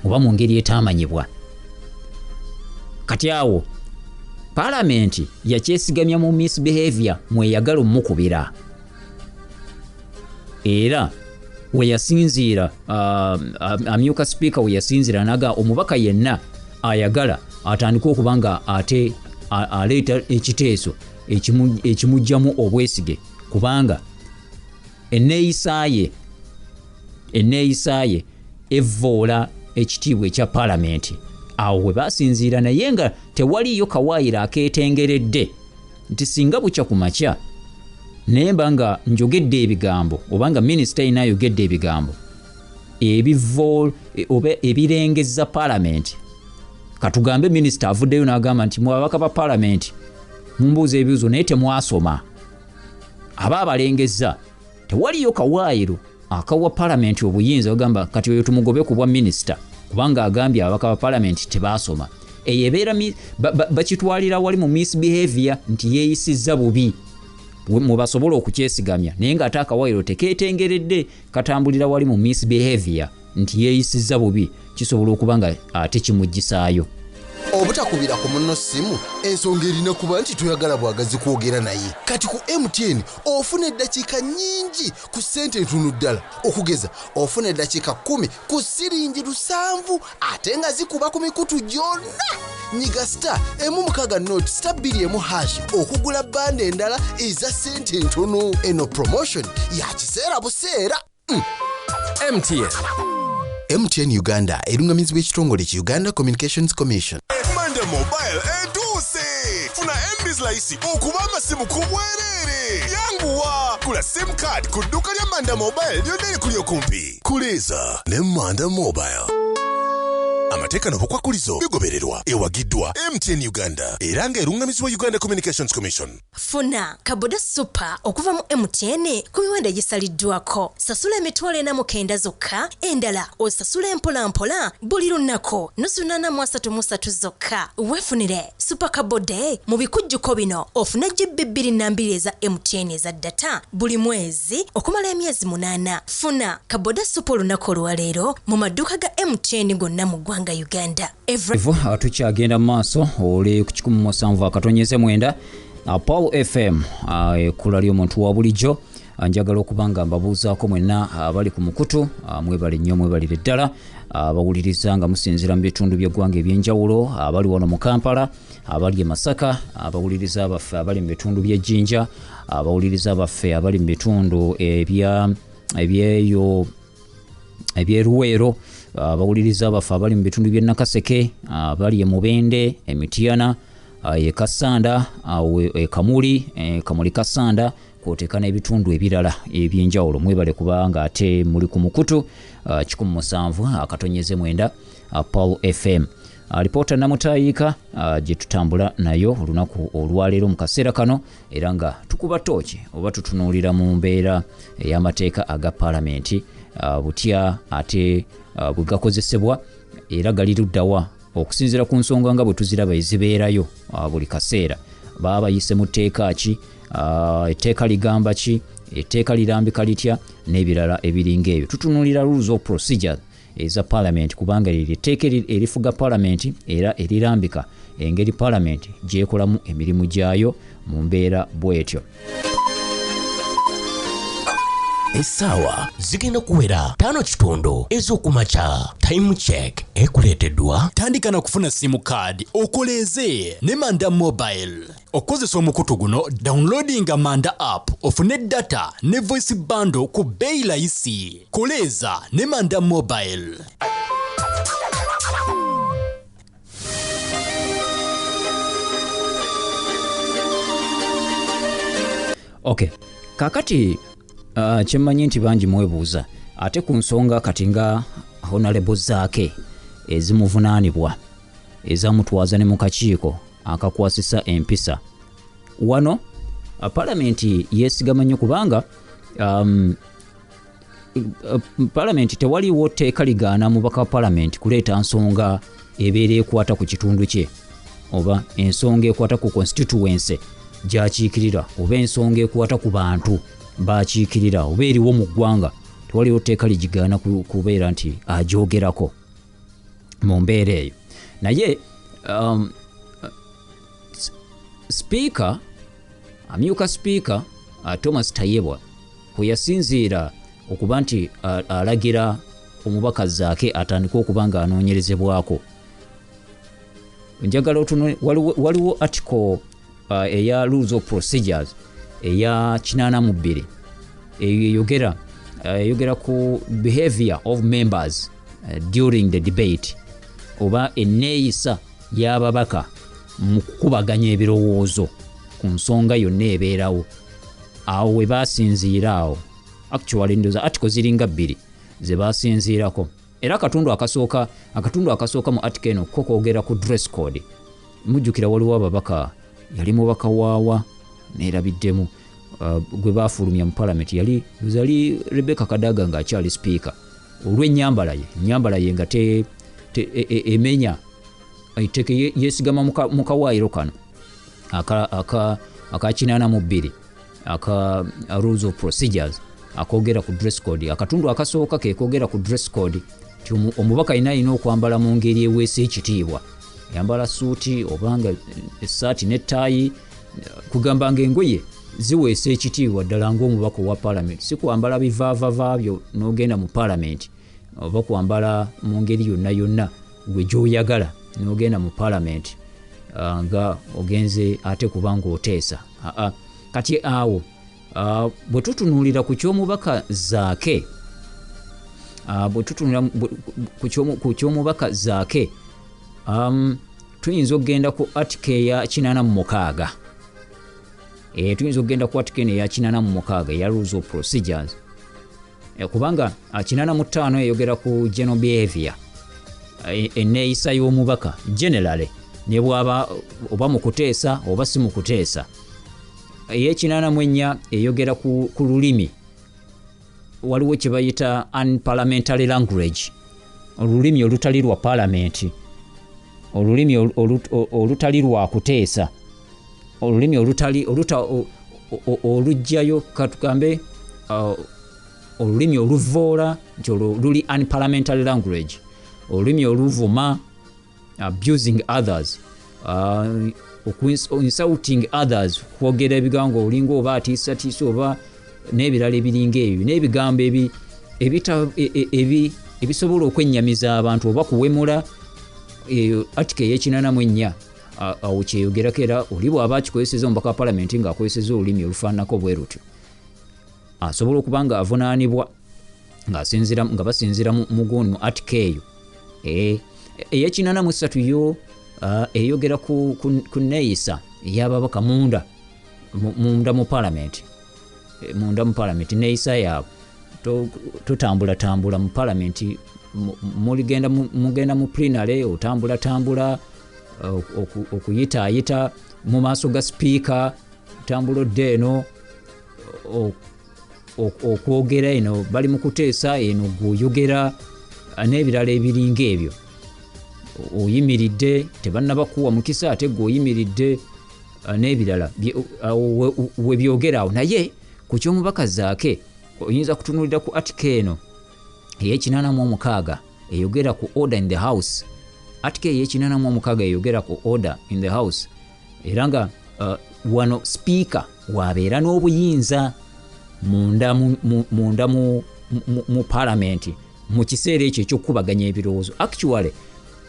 S1: oba mu ngeri etaamanyibwa. Kati awo palamenti yakyesigamya mu misbehavior mweyagala omukubira, era weyasinziira amyuka sipiika weyasinziira naga omubaka yenna ayagala atandike okuba nga ate aleeta ekiteeso ekimugjamu obwesige, kubanga enneeyisa ye evvoola ekitiibwa ekya paalamenti. Awo we basinziira, naye nga tewaliyo kawaayiro akeetengeredde nti singa bukya ku makya naye mba nga njogedde ebigambo oba nga minisita yina ayogedde ebigambo ebivo oba ebirengezza paalamenti. Katugambe minisita avuddeyo n'agamba nti mu ababaka ba paalamenti mumbuuza ebibuuzo naye temwasoma, aba abalengezza. Tewaliyo kawaayiro akawa paalamenti obuyinza ogamba kati oyo tumugobe ku bwa minisita kubanga agambye ababaka ba paalamenti tebaasoma. Eyo ebeera bakitwalira wali mu misbehavior nti yeeyisizza bubi mubasobola okukyesigamya, naye ng'ate akawaayiro tekeetengeredde, katambulira wali mu misbehavior nti yeeyisizza bubi, kisobola okuba nga ate kimuggisaayo.
S2: Obutakubira ku munno ssimu ensonga erina kuba nti toyagala bwagazi kwogera naye. Kati ku MTN ofuna eddakiika nnyingi ku ssente entono ddala. Okugeza ofuna eddakiika 10 ku siringi 7 ate nga zikuba ku mikutu gyonna. Nyiga star 160 star 21 hash okugula banda endala eza ssente entono. Eno promotion ya kiseera buseera.
S3: MTN.
S2: MTN Uganda erungamizibwa ekitongole ki Uganda Communications Commission.
S4: Manda Mobile etuuse! Funa MBs layisi okuba amasimu ku bwereere. Yanguwa! Gula SIM card ku dduuka lya Manda Mobile lyonna erikuli okumpi. Kuleeza ne Manda Mobile. Amateeka n'obukwakulizo bigobererwa. Ewagiddwa MTN Uganda era ng'erungamizibwa Uganda Communications Commission.
S5: Funa Kaboda Super okuva mu MTN ku miwendo egisaliddwako. Sasula 4,900 zokka, endala osasula empola mpola buli lunaku 833 zokka. Weefunire Super Kabode mu bikujjuko bino ofune GB 22 eza MTN eza data buli mwezi okumala emyezi 8. Funa Kaboda Super olunaku olwaleero mu maduuka ga MTN gonna mu ggwanga Uganda.
S1: Tukyagenda mu maaso oli ku 107.9 Paul FM, ekkula ly'omuntu wa bulijjo. Njagala okuba nga mbabuuzaako mwenna abali ku mukutu, mwebale nnyo, mwebalire ddala abawuliriza nga musinziira mu bitundu by'eggwanga eby'enjawulo, abali wano mu Kampala, abali e Masaka, abawuliriza baffe abali mu bitundu by'e Jinja, abawuliriza baffe abali mu bitundu ebyeyo ebyeruweero, abawuliriza baffe abali mu bitundu by'e Nakaseke, abali e Mubende, e Mityana, e Kassanda, e Kamuli, Kamuli Kassanda, kw'oteeka n'ebitundu ebirala ebyenjawulo. Mwebale kubanga ate muli ku mukutu 107.9 Paul FM. Alipoota Namutayiika gye tutambula nayo olunaku olwaleero mu kaseera kano, era nga tukuba tooki oba tutunuulira mu mbeera ey'amateeka aga paalamenti, butya ate bwe gakozesebwa era gali luddawa okusinziira ku nsonga nga bwe tuziraba ezibeerayo buli kaseera. Baba bayise mu tteeka ki, etteeka ligamba ki, etteeka lirambika litya n'ebirala ebiringa ebyo. Tutunuulira rules of procedure eza paalamenti, kubanga liri etteeka erifuga paalamenti era erirambika engeri paalamenti gy'ekolamu emirimu gyayo mu mbeera bw'etyo.
S3: Essaawa zigenda kuwera 5:15 ez'okumakya. Time check ekuleeteddwa.
S6: Tandika na kufuna SIM card okoleeze ne Manda Mobile. Okozesa omukutu guno, downloadinga Manda app ofune data ne voice bundle ku bbeeyi layisi. Koleeza ne Manda Mobile.
S1: Okay, kakati kyemmanyi nti bangi mwebuuza ate ku nsonga kati nga Honorable Zaake ezimuvunaanibwa ezamutwaza ne mu kakiiko akakwasisa empisa. Wano paalamenti yeesigama nnyo kubanga paalamenti tewaliwo tteeka ligaana mubaka wa paalamenti kuleeta nsonga ebeera ekwata ku kitundu kye oba ensonga ekwata ku constituency gy'akiikirira oba ensonga ekwata ku bantu bakiikirira oba eriwo mu ggwanga. Tewaliwo tteeka ligigaana kubeera nti agyogerako mu mbeera eyo. Naye sipiika, amyuka sipiika Thomas Tayebwa kwe yasinziira okuba nti alagira omubaka Zaake atandike okuba nga anoonyerezebwako. Njagala otuno waliwo article eya rules of procedures eya 82 eyo eyogera ku behavior of members during the debate. oba enneeyisa y'ababaka mu kukubaganya ebirowoozo ku nsonga yonna ebeerawo. Awo we basinziira awo, actually ndowooza article ziringa 2 ze basinziirako. Era akatundu akasooka mu article eno ko koogera ku dress code. Mujjukira waliwo ababaka, yali mubaka waawa neerabiddemu, gwe baafulumya mu parliament, yali Rebecca Kadaga ng'akyali speaker, olw'ennyambala ye nga emenya etteeka, yeesigama mu kawaayiro kano aka 82 aka rules of procedures akoogera ku dress code. Akatundu akasooka ke koogera ku dress code nti omubaka alina okwambala mu ngeri eweesa ekitiibwa, yambala suuti obanga essaati n'ettaayi, kugamba ng'engoye ziweesa ekitiibwa ddala ng'omubaka owa parliament, si kwambala bivaavava byo n'ogenda mu parliament, oba kwambala mu ngeri yonna yonna gwe gy'oyagala n'ogenda mu parliament nga ogenze ate kubanga oteesa. Kati awo bwe tutunuulira ku ky'omubaka Zaake, ku ky'omubaka Zaake, tuyinza okugenda ku article ya 86. Tuyinza okugenda ku article ya 86 eya rules of procedures, kubanga 85 eyogera ku general behavior, enneeyisa y'omubaka generally, ne bw'aba oba mu kuteesa oba si mu kuteesa. Ey'e84 eyogera ku lulimi, waliwo kye bayita unparliamentary language, olulimi olutali lwa parliament, olulimi olutali lwa kuteesa, olulimi olutali oluggyayo katugambe olulimi oluvoola nti luli unparliamentary language, olulimi oluvuma, abusing others, insulting others, kwogera ebigambo olinga oba atiisatiisa oba n'ebirala ebiringa ebyo, n'ebigambo ebisobola okwennyamiza abantu oba kuwemula. Article ey'e84 awo kyeyogerako, era oli bw'aba akikozesezza omubaka wa palamenti ng'akozesezza olulimi olufaananako bwe lutyo, asobola okuba nga avunaanibwa nga basinziira mu gundi mu article eyo. Ey'e83 yo eyogera ku nneeyisa ey'ababaka munda mu parliament, munda mu parliament nneeyisa yaabwe. Totambulatambula mu parliament, mugenda mu plenary, otambulatambula okuyitaayita mu maaso ga sipiika, otambula odda eno okwogera eno bali mu kuteesa eno gw'oyogera n'ebirala ebiringa ebyo. Oyimiridde tebannabakuwa mukisa ate gw'oyimiridde n'ebirala we byogera awo. Naye ku ky'omubaka Zaake oyinza kutunuulira ku article eno ey'e86 eyogera ku order in the house. Article ey'e86 eyogera ku order in the house, era nga wano speaker wabeera n'obuyinza munda mu parliament mu kiseera ekyo eky'okukubaganya ebirowoozo. Actually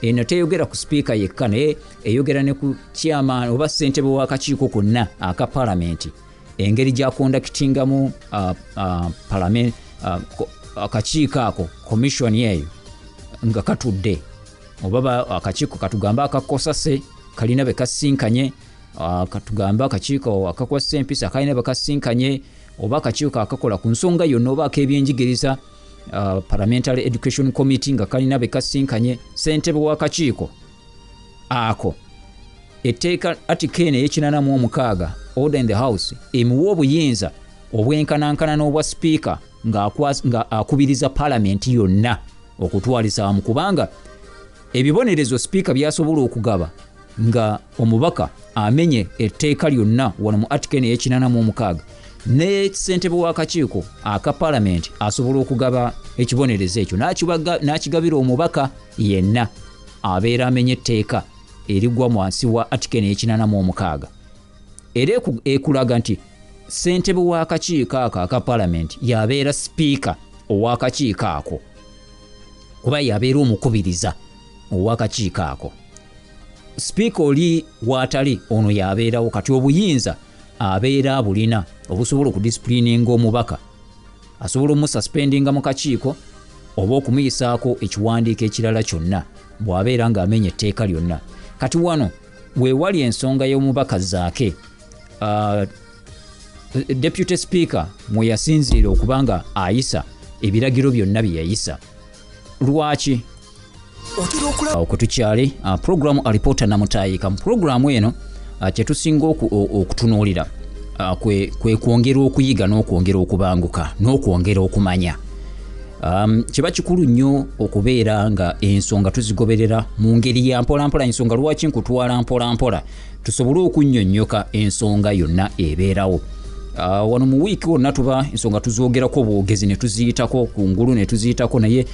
S1: eno teyogera ku speaker yekka, naye eyogera ne ku chairman oba ssentebe w'akakiiko konna aka parliament, engeri gy'akondakitingamu parliament akakiiko ako, commission eyo nga katudde, oba akakiiko katugambe akakosase kalina be kasinkanye, katugambe akakiiko akakwasa empisa kalina be kasinkanye, oba akakiiko akakola ku nsonga yonna oba ak'ebyenjigiriza, Parliamentary Education Committee nga kalina be kasinkanye, ssentebe w'akakiiko ako etteeka article eno ey'e86 order in the house emuwa obuyinza obwenkanankana n'obwa sipiika nga akubiriza parliament yonna okutwaliza awamu, kubanga ebibonerezo sipiika by'asobola okugaba nga omubaka amenye etteeka lyonna wano mu article eno ey'e86 ne ssentebe w'akakiiko aka parliament asobola okugaba ekibonerezo ekyo n'akigabira omubaka yenna abeera amenye etteeka erigwa wansi wa article eno ey'e86. Era ekulaga nti ssentebe w'akakiiko ako aka parliament yabeera sipiika ow'akakiiko ako, kuba yabeera omukubiriza ow'akakiiko ako. Sipiika oli w'atali ono yabeerawo, kati obuyinza abeera abulina obusobola okudisipulininga omubaka, asobola omususpendinga mu kakiiko, oba okumuyisaako ekiwandiiko ekirala kyonna bw'abeera ng'amenya etteeka lyonna. Kati wano weewali ensonga y'omubaka Zaake, Deputy Speaker mwe yasinziira okuba nga ayisa ebiragiro byonna bye yayisa. Lwaki? Okwo tukyali programu Alipoota Namutaayika. Mu programu eno kye tusinga okutunuulira kwe kwongera okuyiga n'okwongera okubanguka n'okwongera okumanya. Kiba kikulu nnyo okubeera nga ensonga tuzigoberera mu ngeri ya mpolampola. Ensonga lwaki nkutwala mpolampola? Tusobole okunnyonnyoka ensonga yonna ebeerawo. Wano mu wiiki wonna tuba ensonga tuzoogerako bwogezi ne tuziyitako kungulu ne tuziyitako, naye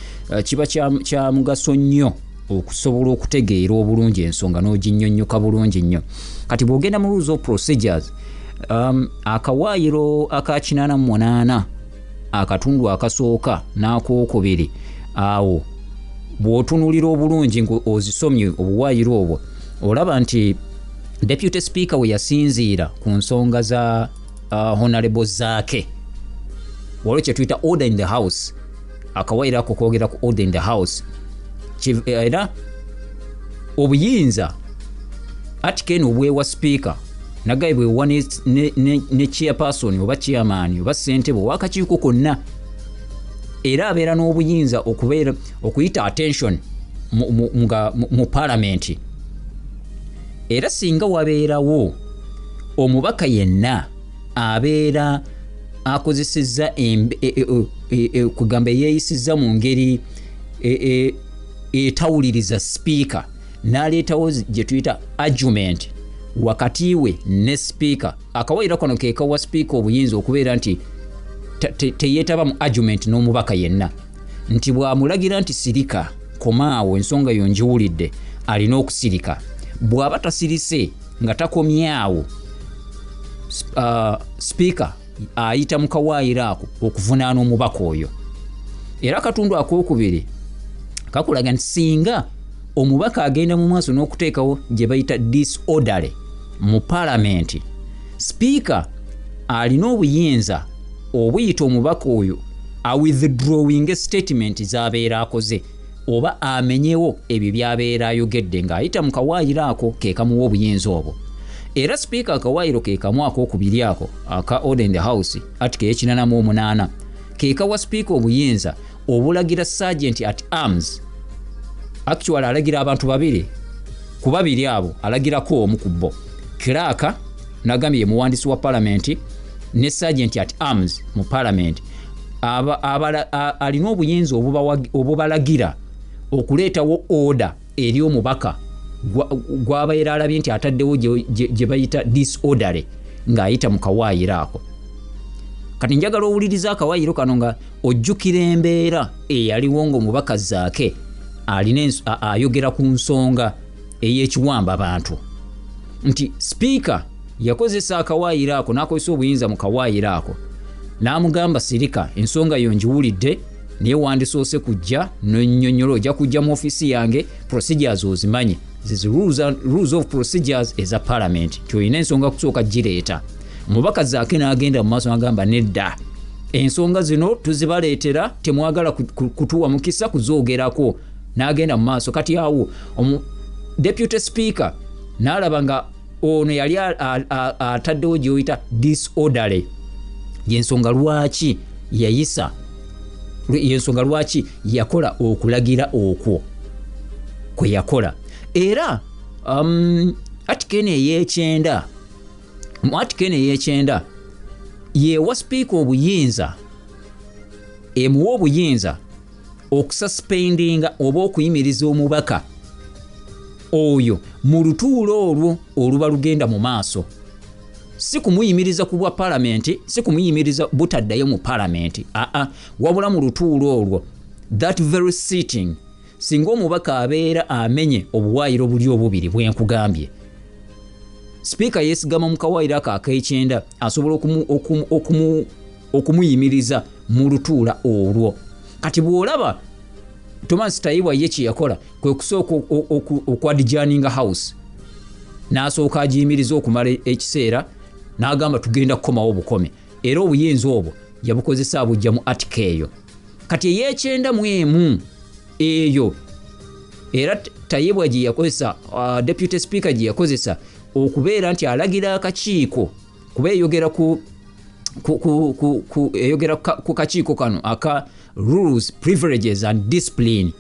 S1: kiba kya mugaso nnyo okusobola okutegeera obulungi ensonga n'oginnyonnyoka bulungi nnyo. Kati bw'ogenda mu rules of procedures, akawaayiro aka 88 akatundu akasooka n'akookubiri, awo bw'otunuulira obulungi ng'ozisomye obuwaayiro obwo, olaba nti Deputy Speaker we yasinziira ku nsonga za Honorable Zaake, waliwo kye tuyita order in the house. Akawaayiro ako koogera ku order in the house. Era obuyinza article eno obwewa Speaker nagaye bwewa ne chairperson oba chairman oba ssentebe ow'akakiiko konna, era abeera n'obuyinza okubeera okuyita attention mu palamenti. Era singa wabeerawo omubaka yenna abeera akozesezza kugamba yeeyisizza mu ngeri etawuliriza sipiika, n'aleetawo gye tuyita argument wakati we ne sipiika, akawaayiro kano ke kawa sipiika obuyinza okubeera nti teyeetaba mu argument n'omubaka yenna, nti bw'amulagira nti sirika, komaawo, ensonga yo ngiwulidde, alina okusirika. Bw'aba tasirise nga takomyawo, sipiika ayita mu kawaayiro ako okuvunaana omubaka oyo. Era akatundu akookubiri kakulaga nti singa omubaka agenda mu maaso n'okuteekawo gye bayita disorderly mu palamenti, sipiika alina obuyinza obuyita omubaka oyo awithdrawing statement z'abeera akoze oba amenyewo ebyo by'abeera ayogedde ng'ayita mu kawaayiro ako ke kamuwa obuyinza obwo. Era sipiika akawaayiro ke kamu akookubiri ako aka order in the house, article ey'88, ke kawa sipiika obuyinza obulagira sergeant at arms. Actually alagira abantu babiri, ku babiri abo alagirako omu ku bo, clerk nagambye ye muwandiisi wa palamenti, ne sergeant at arms mu palamenti. Alina obuyinza obubalagira okuleetawo order eri omubaka gw'abeera alabye nti ataddewo gye bayita disorderly ng'ayita mu kawaayiro ako. Kati njagala owuliriza akawaayiro kano nga ojjukira embeera eyaliwo ng'omubaka Zaake alina ayogera ku nsonga ey'ekiwamba bantu, nti sipiika yakozesa akawaayiro ako n'akozesa obuyinza mu kawaayiro ako n'amugamba sirika, ensonga yo ngiwulidde, naye wandisoose kujja n'onnyonnyola, ojja kujja mu ofiisi yange, procedures ozimanyi, zizi rules of procedures eza parliament, nti olina ensonga kusooka gireeta. Omubaka Zaake n'agenda mu maaso n'agamba nedda, ensonga zino tuzibaleetera, temwagala kutuwa mukisa kuzoogerako, n'agenda mu maaso. Kati awo deputy speaker n'alaba nga ono yali ataddewo gy'oyita disorderly, yensonga lwaki yayisa, yensonga lwaki yakola okulagira okwo kwe yakola. Era article eno ey'ekyenda, mu article eno ey'ekyenda yewa sipiika obuyinza, emuwa obuyinza okususpendinga oba okuyimiriza omubaka oyo mu lutuulo olwo oluba lugenda mu maaso, si kumuyimiriza ku bwa palamenti, si kumuyimiriza butaddayo mu palamenti, aa, wabula mu lutuulo olwo, that very sitting, singa omubaka abeera amenye obuwaayiro buli obubiri bwe nkugambye, sipiika yeesigama mu kawaayiro ako ak'ekyenda asobola okumuyimiriza mu lutuula olwo. Kati bw'olaba Thomas Tayebwa ye kye yakola kwe kusooka okwadjourninga house, n'asooka agiyimiriza okumala ekiseera, n'agamba tugenda kukomawo bukome, era obuyinza obwo yabukozesa abujja mu article eyo. Kati ey'ekyenda mu emu eyo era Tayebwa gye yakozesa, deputy speaker gye yakozesa okubeera nti alagira akakiiko, kuba eyogera ku eyogera ku kakiiko kano aka Rules, Privileges and Discipline,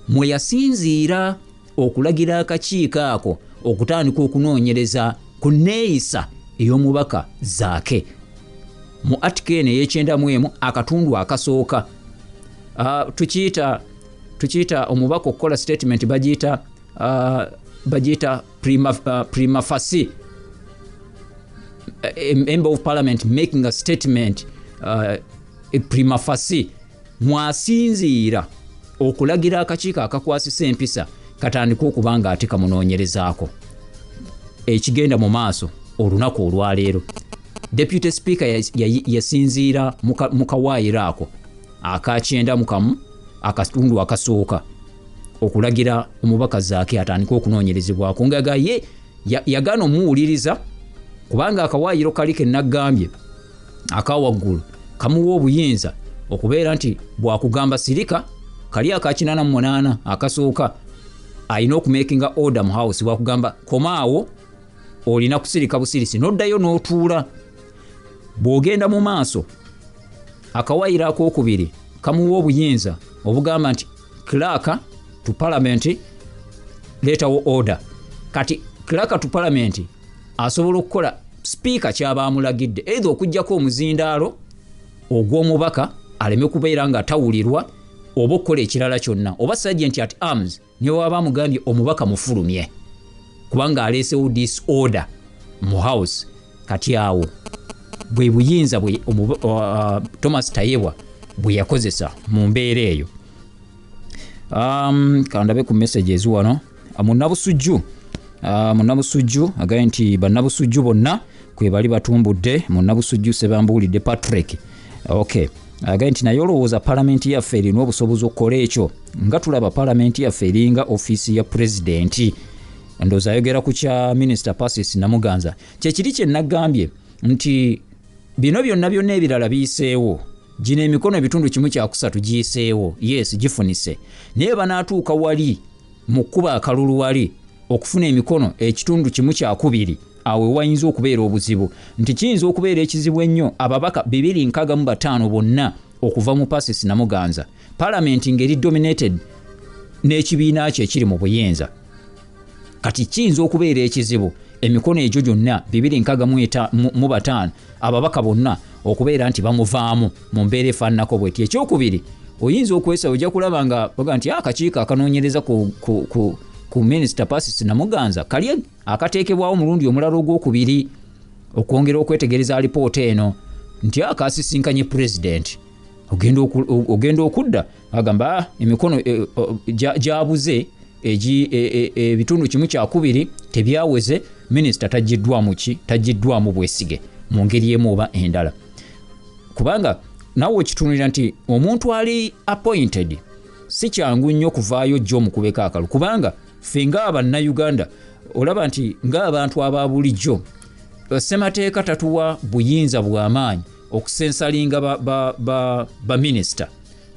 S1: mwe yasinziira okulagira akakiiko ako okutandika okunoonyereza ku neeyisa ey'omubaka Zaake. Mu article eno ey'ekyenda mu emu akatundu akasooka, tukiyita omubaka okukola statement bagiyita prima facie, a member of parliament making a statement, prima facie, mwasinziira okulagira akakiiko akakwasisa empisa katandika okuba nga ate kamunoonyerezaako. Ekigenda mu maaso olunaku olwaleero, deputy speaker yasinziira mu kawaayiro ako aka 91 akatundu akasooka okulagira omubaka Zaake atandike okunoonyerezebwako, nga ye yagaana omuwuliriza, kubanga akawaayiro kali ke naggambye akawaggulu kamuwa obuyinza okubeera nti bwakugamba sirika, kali aka 88 akasooka, alina okumakinga order mu house. Bwakugamba komaawo, olina kusirika busirisi n'oddayo n'otuula. Bw'ogenda mu maaso, akawaayiro akokubiri kamuwa obuyinza obugamba nti clerk to parliament, leetawo order. Kati clerk to parliament asobola okukola sipiika kyaba amulagidde, either okugjako omuzindaalo ogw'omubaka aleme kubeera nga tawulirwa, oba okukola ekirala kyonna, oba sergeant at arms ne waba amugambye omubaka mufulumye kubanga aleesewo disorder mu house. Kati awo bwe buyinza bwe Thomas Tayebwa bwe yakozesa mu mbeera eyo. Kandabe ku messages wano. Munnabusujju agambye nti bannabusujju bonna kwe bali batumbudde. Munnabusujju Sebambuulidde Patrick, okay, agambye nti naye olowooza palamenti yaffe erina obusobozi okukola ekyo, nga tulaba palamenti yaffe eringa ofiisi ya pulezidenti? Ndowooza ayogera ku kya minisita Persis Namuganza. Kyekiri kye nagambye nti bino byonna byonna ebirala biyiseewo, gino emikono ebitundu 1/3 giyiseewo, yes, gifunise, naye banaatuuka wali mu kkuba akalulu wali okufuna emikono ekitundu 1/2, awo wayinza okubeera obuzibu, nti kiyinza okubeera ekizibu ennyo ababaka 265 bonna okuva mu Persis Namuganza, palamenti ng'eri dominated n'ekibiina kye ekiri mu buyinza. Kati kiyinza okubeera ekizibu emikono egyo gyonna 265, ababaka bonna okubeera nti bamuvaamu mu mbeera efaananako bweti. Ekyokubiri, oyinza okwesa ojja kulaba nga baga nti akakiiko akanoonyereza ku minisita Persis Namuganza kali akateekebwawo omulundi omulala ogwokubiri okwongera okwetegereza alipoota eno, nti akasisinkanye pulezidenti, ogenda okudda agamba, "Ah, emikono gyabuze ebitundu 1/2 tebyaweze, minisita tagiddwamu ki, tagiddwamu bwesige mu ngeri emu oba endala." Kubanga nawe okitunulira nti omuntu ali appointed si kyangu nnyo kuvaayo jjo omukubeko akalu, kubanga ffe ng'abannayuganda olaba nti ng'abantu aba bulijjo, ssemateeka tatuwa buyinza bw'amaanyi okusensalinga baminisita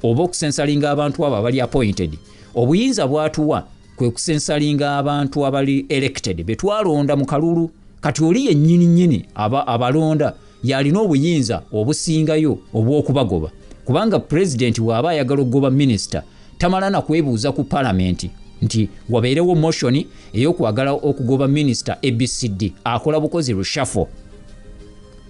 S1: oba okusensalinga abantu abo abali appointed. Obuyinza bwatuwa kwe kusensalinga abantu abali elected, be twalonda mu kalulu. Kati oli yennyini nnyini abalonda yalina obuyinza obusingayo obw'okubagoba, kubanga pulezidenti bw'aba ayagala okugoba minisita tamala na kwebuuza ku palamenti nti wabeerewo motion ey'okwagala okugoba minisita ABCD, akola bukozi reshuffle.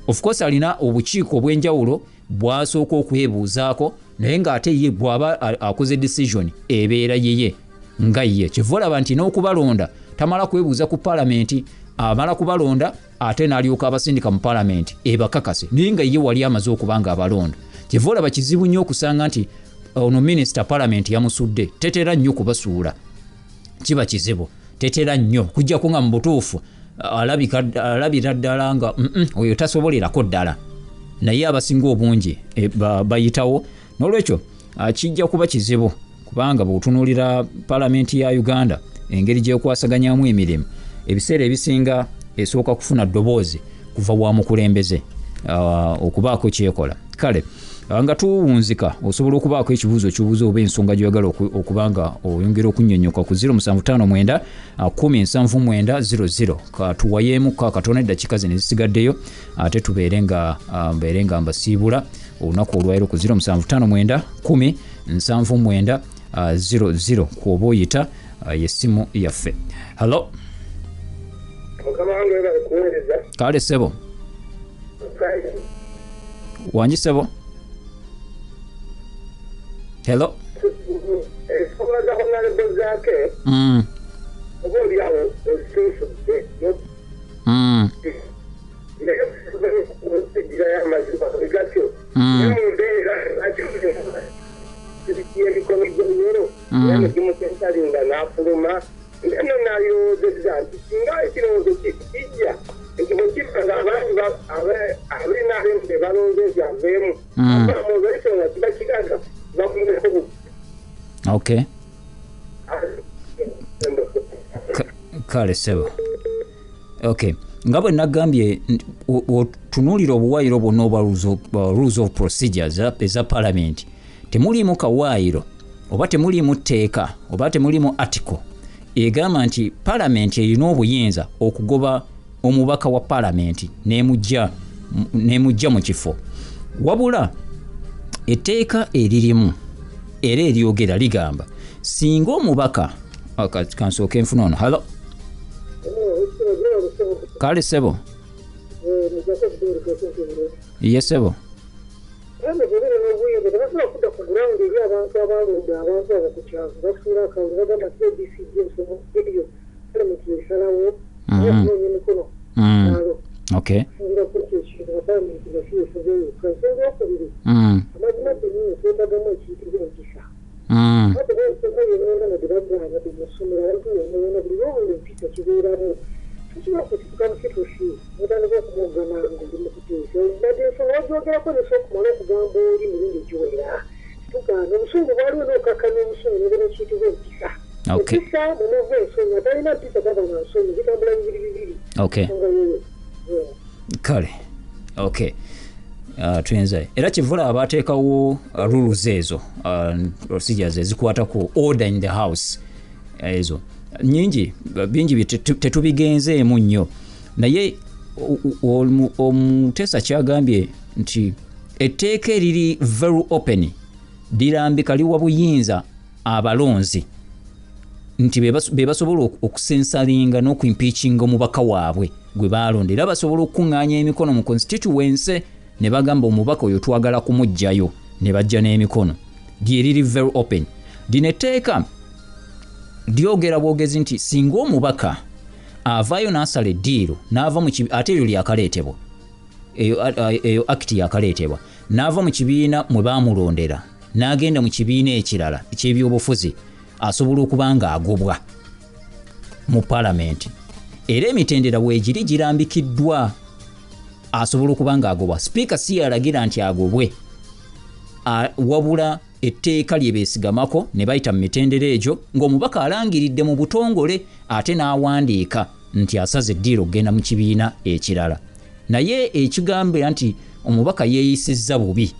S1: Of course alina obukiiko obw'enjawulo bw'asooka okwebuuzaako, naye ng'ate ye bw'aba akoze decision ebeera yeye nga ye. Kyeva olaba nti n'okubalonda tamala kwebuuza ku palamenti, amala kubalonda ate n'alyoka abasindika mu palamenti ebakakase, naye nga ye wali amaze okuba nga abalonda. Kyeva olaba kizibu nnyo okusanga nti ono minisita palamenti yamusudde, tetera nnyo kubasuula, kiba kizibu, tetera nnyo kujjako nga mu butuufu alabira ddala nga oyo tasobolerako ddala, naye abasinga obungi bayitawo. N'olwekyo kijja kuba kizibu, kubanga bw'otunuulira palamenti ya Uganda engeri gyekwasaganyamu emirimu, ebiseera ebisinga esooka kufuna ddoboozi kuva wa mukulembeze okubaako kyekola. Kale Nga tuwunzika, osobola okubaako ekibuuzo ky'obuuza oba ensonga gy'oyagala okuba nga oyongera okunnyonnyoka ku 0759 1079 00. Katuwayeemu katono eddakiika zino ezisigaddeyo, ate tubeere nga mbeere nga mbasiibula olunaku olwaleero ku 0759 10 79 00 kw'oba oyita, y'essimu yaffe. Hello.
S7: Mukama wange, webale kuweereza.
S1: Kale ssebo. Wangi ssebo. Hello.
S7: Ensonga za Honorable Zaake, oba oliawo ozisunsuludde, naye okusigirayo amazima gatyo, naye mu mbeera emikono gy'emiro era ne gimusensalinga n'afuluma. Neno nalirowoozezza nti singa ekirowoozo kijja nti bwe kiba nga abangi ab'NRM be balowooza aveemu, olw'ensonga kiba kiraga bakumeko.
S1: Okay. Kale ssebo. Okay. Nga bwe nagambye, otunuulira obuwaayiro bwonna obwa rules of procedures eza parliament, temuliimu kawaayiro oba temuliimu tteeka oba temuliimu article egamba nti parliament erina obuyinza okugoba omubaka wa parliament n'emujja mu kifo. Wabula etteeka eririmu era eryogera ligamba singa omubaka, kansooke nfuna ono. Hello. Kale ssebo. Ye ssebo.
S7: N'obuyinza tebasobola kudda ku ground eri abantu abalonda abantu abo ku kyalo, basuula akalulu, bagamba nti ABCD ensonga eyo palamenti esalawo okunoonya emikono kyalo okusinziira ku ekyo ekintu nga palamenti nga si yesazeeyo yokka. Ensonga eyokubiri, amazima gennyini twetagamu ekiyitibwa empisa. Ate ensonga yonna nga tebagaana mu ssomero, abantu yonna yonna buli lwowulira empisa kibeeramu. Tosobola kusituka busitusi notandika okumwoggana ng'oli mu kuteesa. Badde ensonga wagyogerako nesobola okumala okugamba oli mirundi egiwera, tugaana obusungu bwaliwo n'okakkanya obusungu nobeera ekiyitibwa empisa. Empisa mwemuva ensonyi, atalina mpisa taba na nsonyi, zitambula bibiri bibiri. Ensonga yeyo.
S1: Kale. Okay. Tuyinza era kivula abateekawo rules ezo, procedures ezikwata ku order in the house, ezo nyingi, bingi tetubigenzeemu nnyo, naye omuteesa kyagambye nti etteeka eriri very open lirambika, liwa buyinza abalonzi nti be basobola okusensalinga n'okuimpeachinga omubaka waabwe gwe balonda, era basobola okukuŋŋaanya emikono mu constituency ne bagamba omubaka oyo twagala kumuggyayo, ne bajja n'emikono. Lyeriri very open. Lino etteeka lyogera bwogezi nti singa omubaka avaayo n'asala eddiiro n'ava mu ate eryo lyakaleetebwa, eyo act yakaleetebwa, n'ava mu kibiina mwe baamulondera n'agenda mu kibiina ekirala eky'ebyobufuzi, asobola okuba nga agobwa mu palamenti. Era emitendera weegiri girambikiddwa, asobola okuba nga agobwa. Sipiika si yalagira nti agobwe, wabula etteeka lye beesigamako ne bayita mu mitendera egyo ng'omubaka alangiridde mu butongole ate n'awandiika nti asaze eddiiro okugenda mu kibiina ekirala. Naye ekigambira nti omubaka yeeyisizza bubi,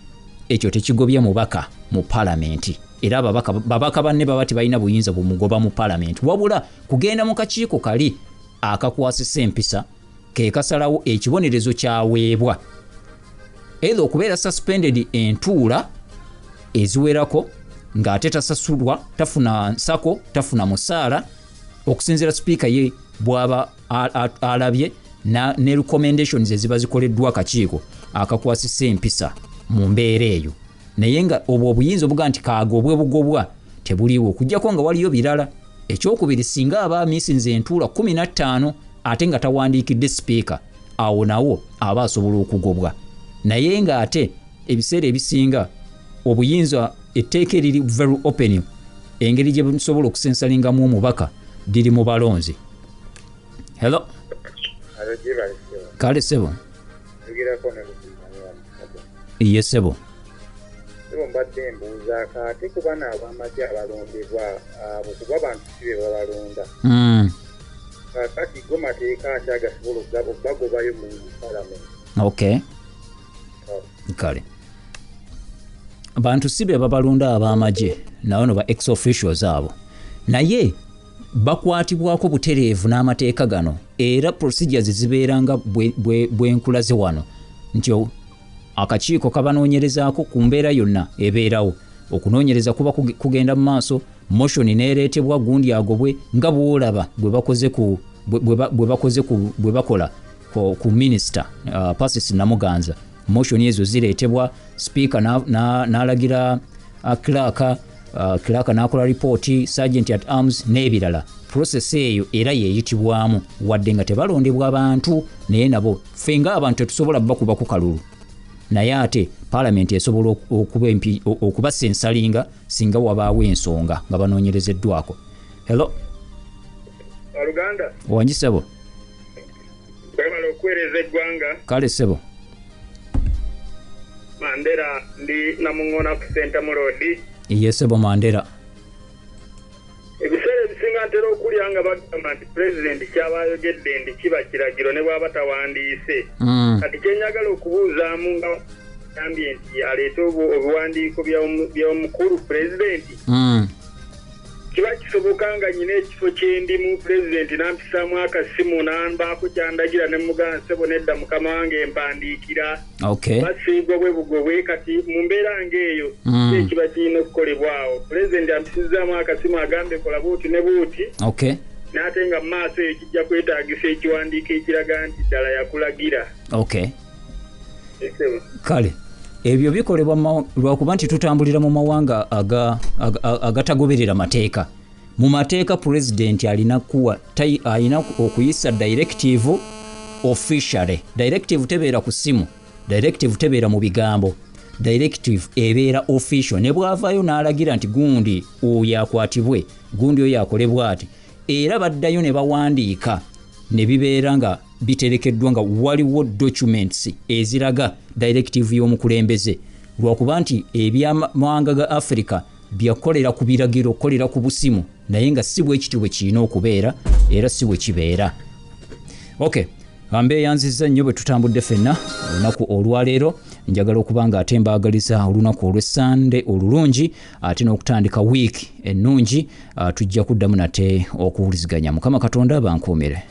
S1: ekyo tekigobye mubaka mu palamenti. Era babaka banne baba tebalina buyinza bumugoba mu palamenti, wabula kugenda mu kakiiko kali akakwasisa empisa ke kasalawo ekibonerezo kyaweebwa, either okubeera suspended entuula eziwerako ng'ate tasasulwa, tafuna nsako, tafuna musaala, okusinziira sipiika ye bw'aba alabye ne recommendations eziba zikoleddwa akakiiko akakwasisa empisa mu mbeera eyo. Naye nga obwo obuyinza obuga nti kagobwe bugobwa tebuliiwo, okuggyako nga waliyo birala. Ekyokubiri, singa aba amisinze entuula 15 ate nga tawandiikidde sipiika, awo nawo aba asobola okugobwa. Naye ng'ate ebiseera ebisinga obuyinza, etteeka eriri very open, engeri gye busobola okusensalingamu omubaka liri mu balonzi. Hello. Kale ssebo. Ye ssebo.
S7: Mbadde mbuuzaako ate ku bano ab'amagye abalondebwa abo, kuba bantu si be babalonda. Kaakati go mateeka ki agasobola okubagobayo mu palamenti?
S1: Okay. Kale. Bantu si be babalonda ab'amagye, nabo ba ex officials abo, naye bakwatibwako butereevu n'amateeka gano, era procedures zibeera nga bwe nkulaze wano nti akakiiko kabanoonyerezaako ku mbeera yonna ebeerawo. Okunoonyereza kuba kugenda mu maaso, motion n'ereetebwa gundi agobwe, nga bw'olaba bwe bakoze ku bwe bakoze ku bwe bakola ku minisita Persis Namuganza. Motion ezo zireetebwa, speaker n'alagira clerk, clerk n'akola ripooti, sergeant at arms n'ebirala. Process eyo era yeeyitibwamu, wadde nga tebalondebwa abantu, naye nabo ffe ng'abantu tetusobola bakuba ku kalulu, naye ate paalamenti esobola okubasensalinga singa wabaawo ensonga nga banoonyerezeddwako. Hello.
S8: Waluganda.
S1: Wangi ssebo.
S8: Webale okuweereza eggwanga.
S1: Kale ssebo.
S8: Mandera, ndi Namuŋŋoona ku Sentamu Road.
S1: Ye ssebo Mandera.
S8: Ebiseera ebisinga ntera okulya nga bagamba nti pulezidenti kyaba ayogedde nti kiba kiragiro ne bw'aba tawandiise. Kati kye njagala okubuuzaamu, nga gambye nti aleete obuwandiiko by'omukulu pulezidenti, kiba kisoboka nga nyina ekifo kyendimu, pulezidenti nampisaamu akasimu nambaako kyandagira ne mugamba, ssebo nedda mukama wange mpandiikira, basiigobwe bugobwe? Kati mu mbeera ng'eyo, ekiba kirina okukolebwawo, pulezidenti ampisizaamu akasimu agambe kola buuti ne buuti, n'ate nga mu maaso eyo kijja kwetaagisa ekiwandiiko ekiraga nti ddala yakulagira.
S1: Kale ebyo bikolebwa lwakuba nti tutambulira mu mawanga agatagoberera mateeka. Mu mateeka pulezidenti alina kuwa, alina okuyisa directive officially. Directive tebeera ku ssimu, directive tebeera mu bigambo, directive ebeera official. Ne bw'avaayo n'alagira nti gundi oyo akwatibwe, gundi oyo akolebwa ati, era baddayo ne bawandiika ne bibeera nga biterekeddwa nga waliwo documents eziraga directive y'omukulembeze. Lwakuba nti ebyamawanga ga Africa byakolera ku biragiro, kukolera ku busimu, naye nga si bwe kityo bwe kirina okubeera, era si bwe kibeera. Okay, mbeeyanzizza nnyo bwe tutambudde ffenna olunaku olwaleero. Njagala okuba nga ate mbaagaliza olunaku olw'essande olulungi, ate n'okutandika wiiki ennungi. Tujja kuddamu nate okuwuliziganya. Mukama Katonda bankuumire.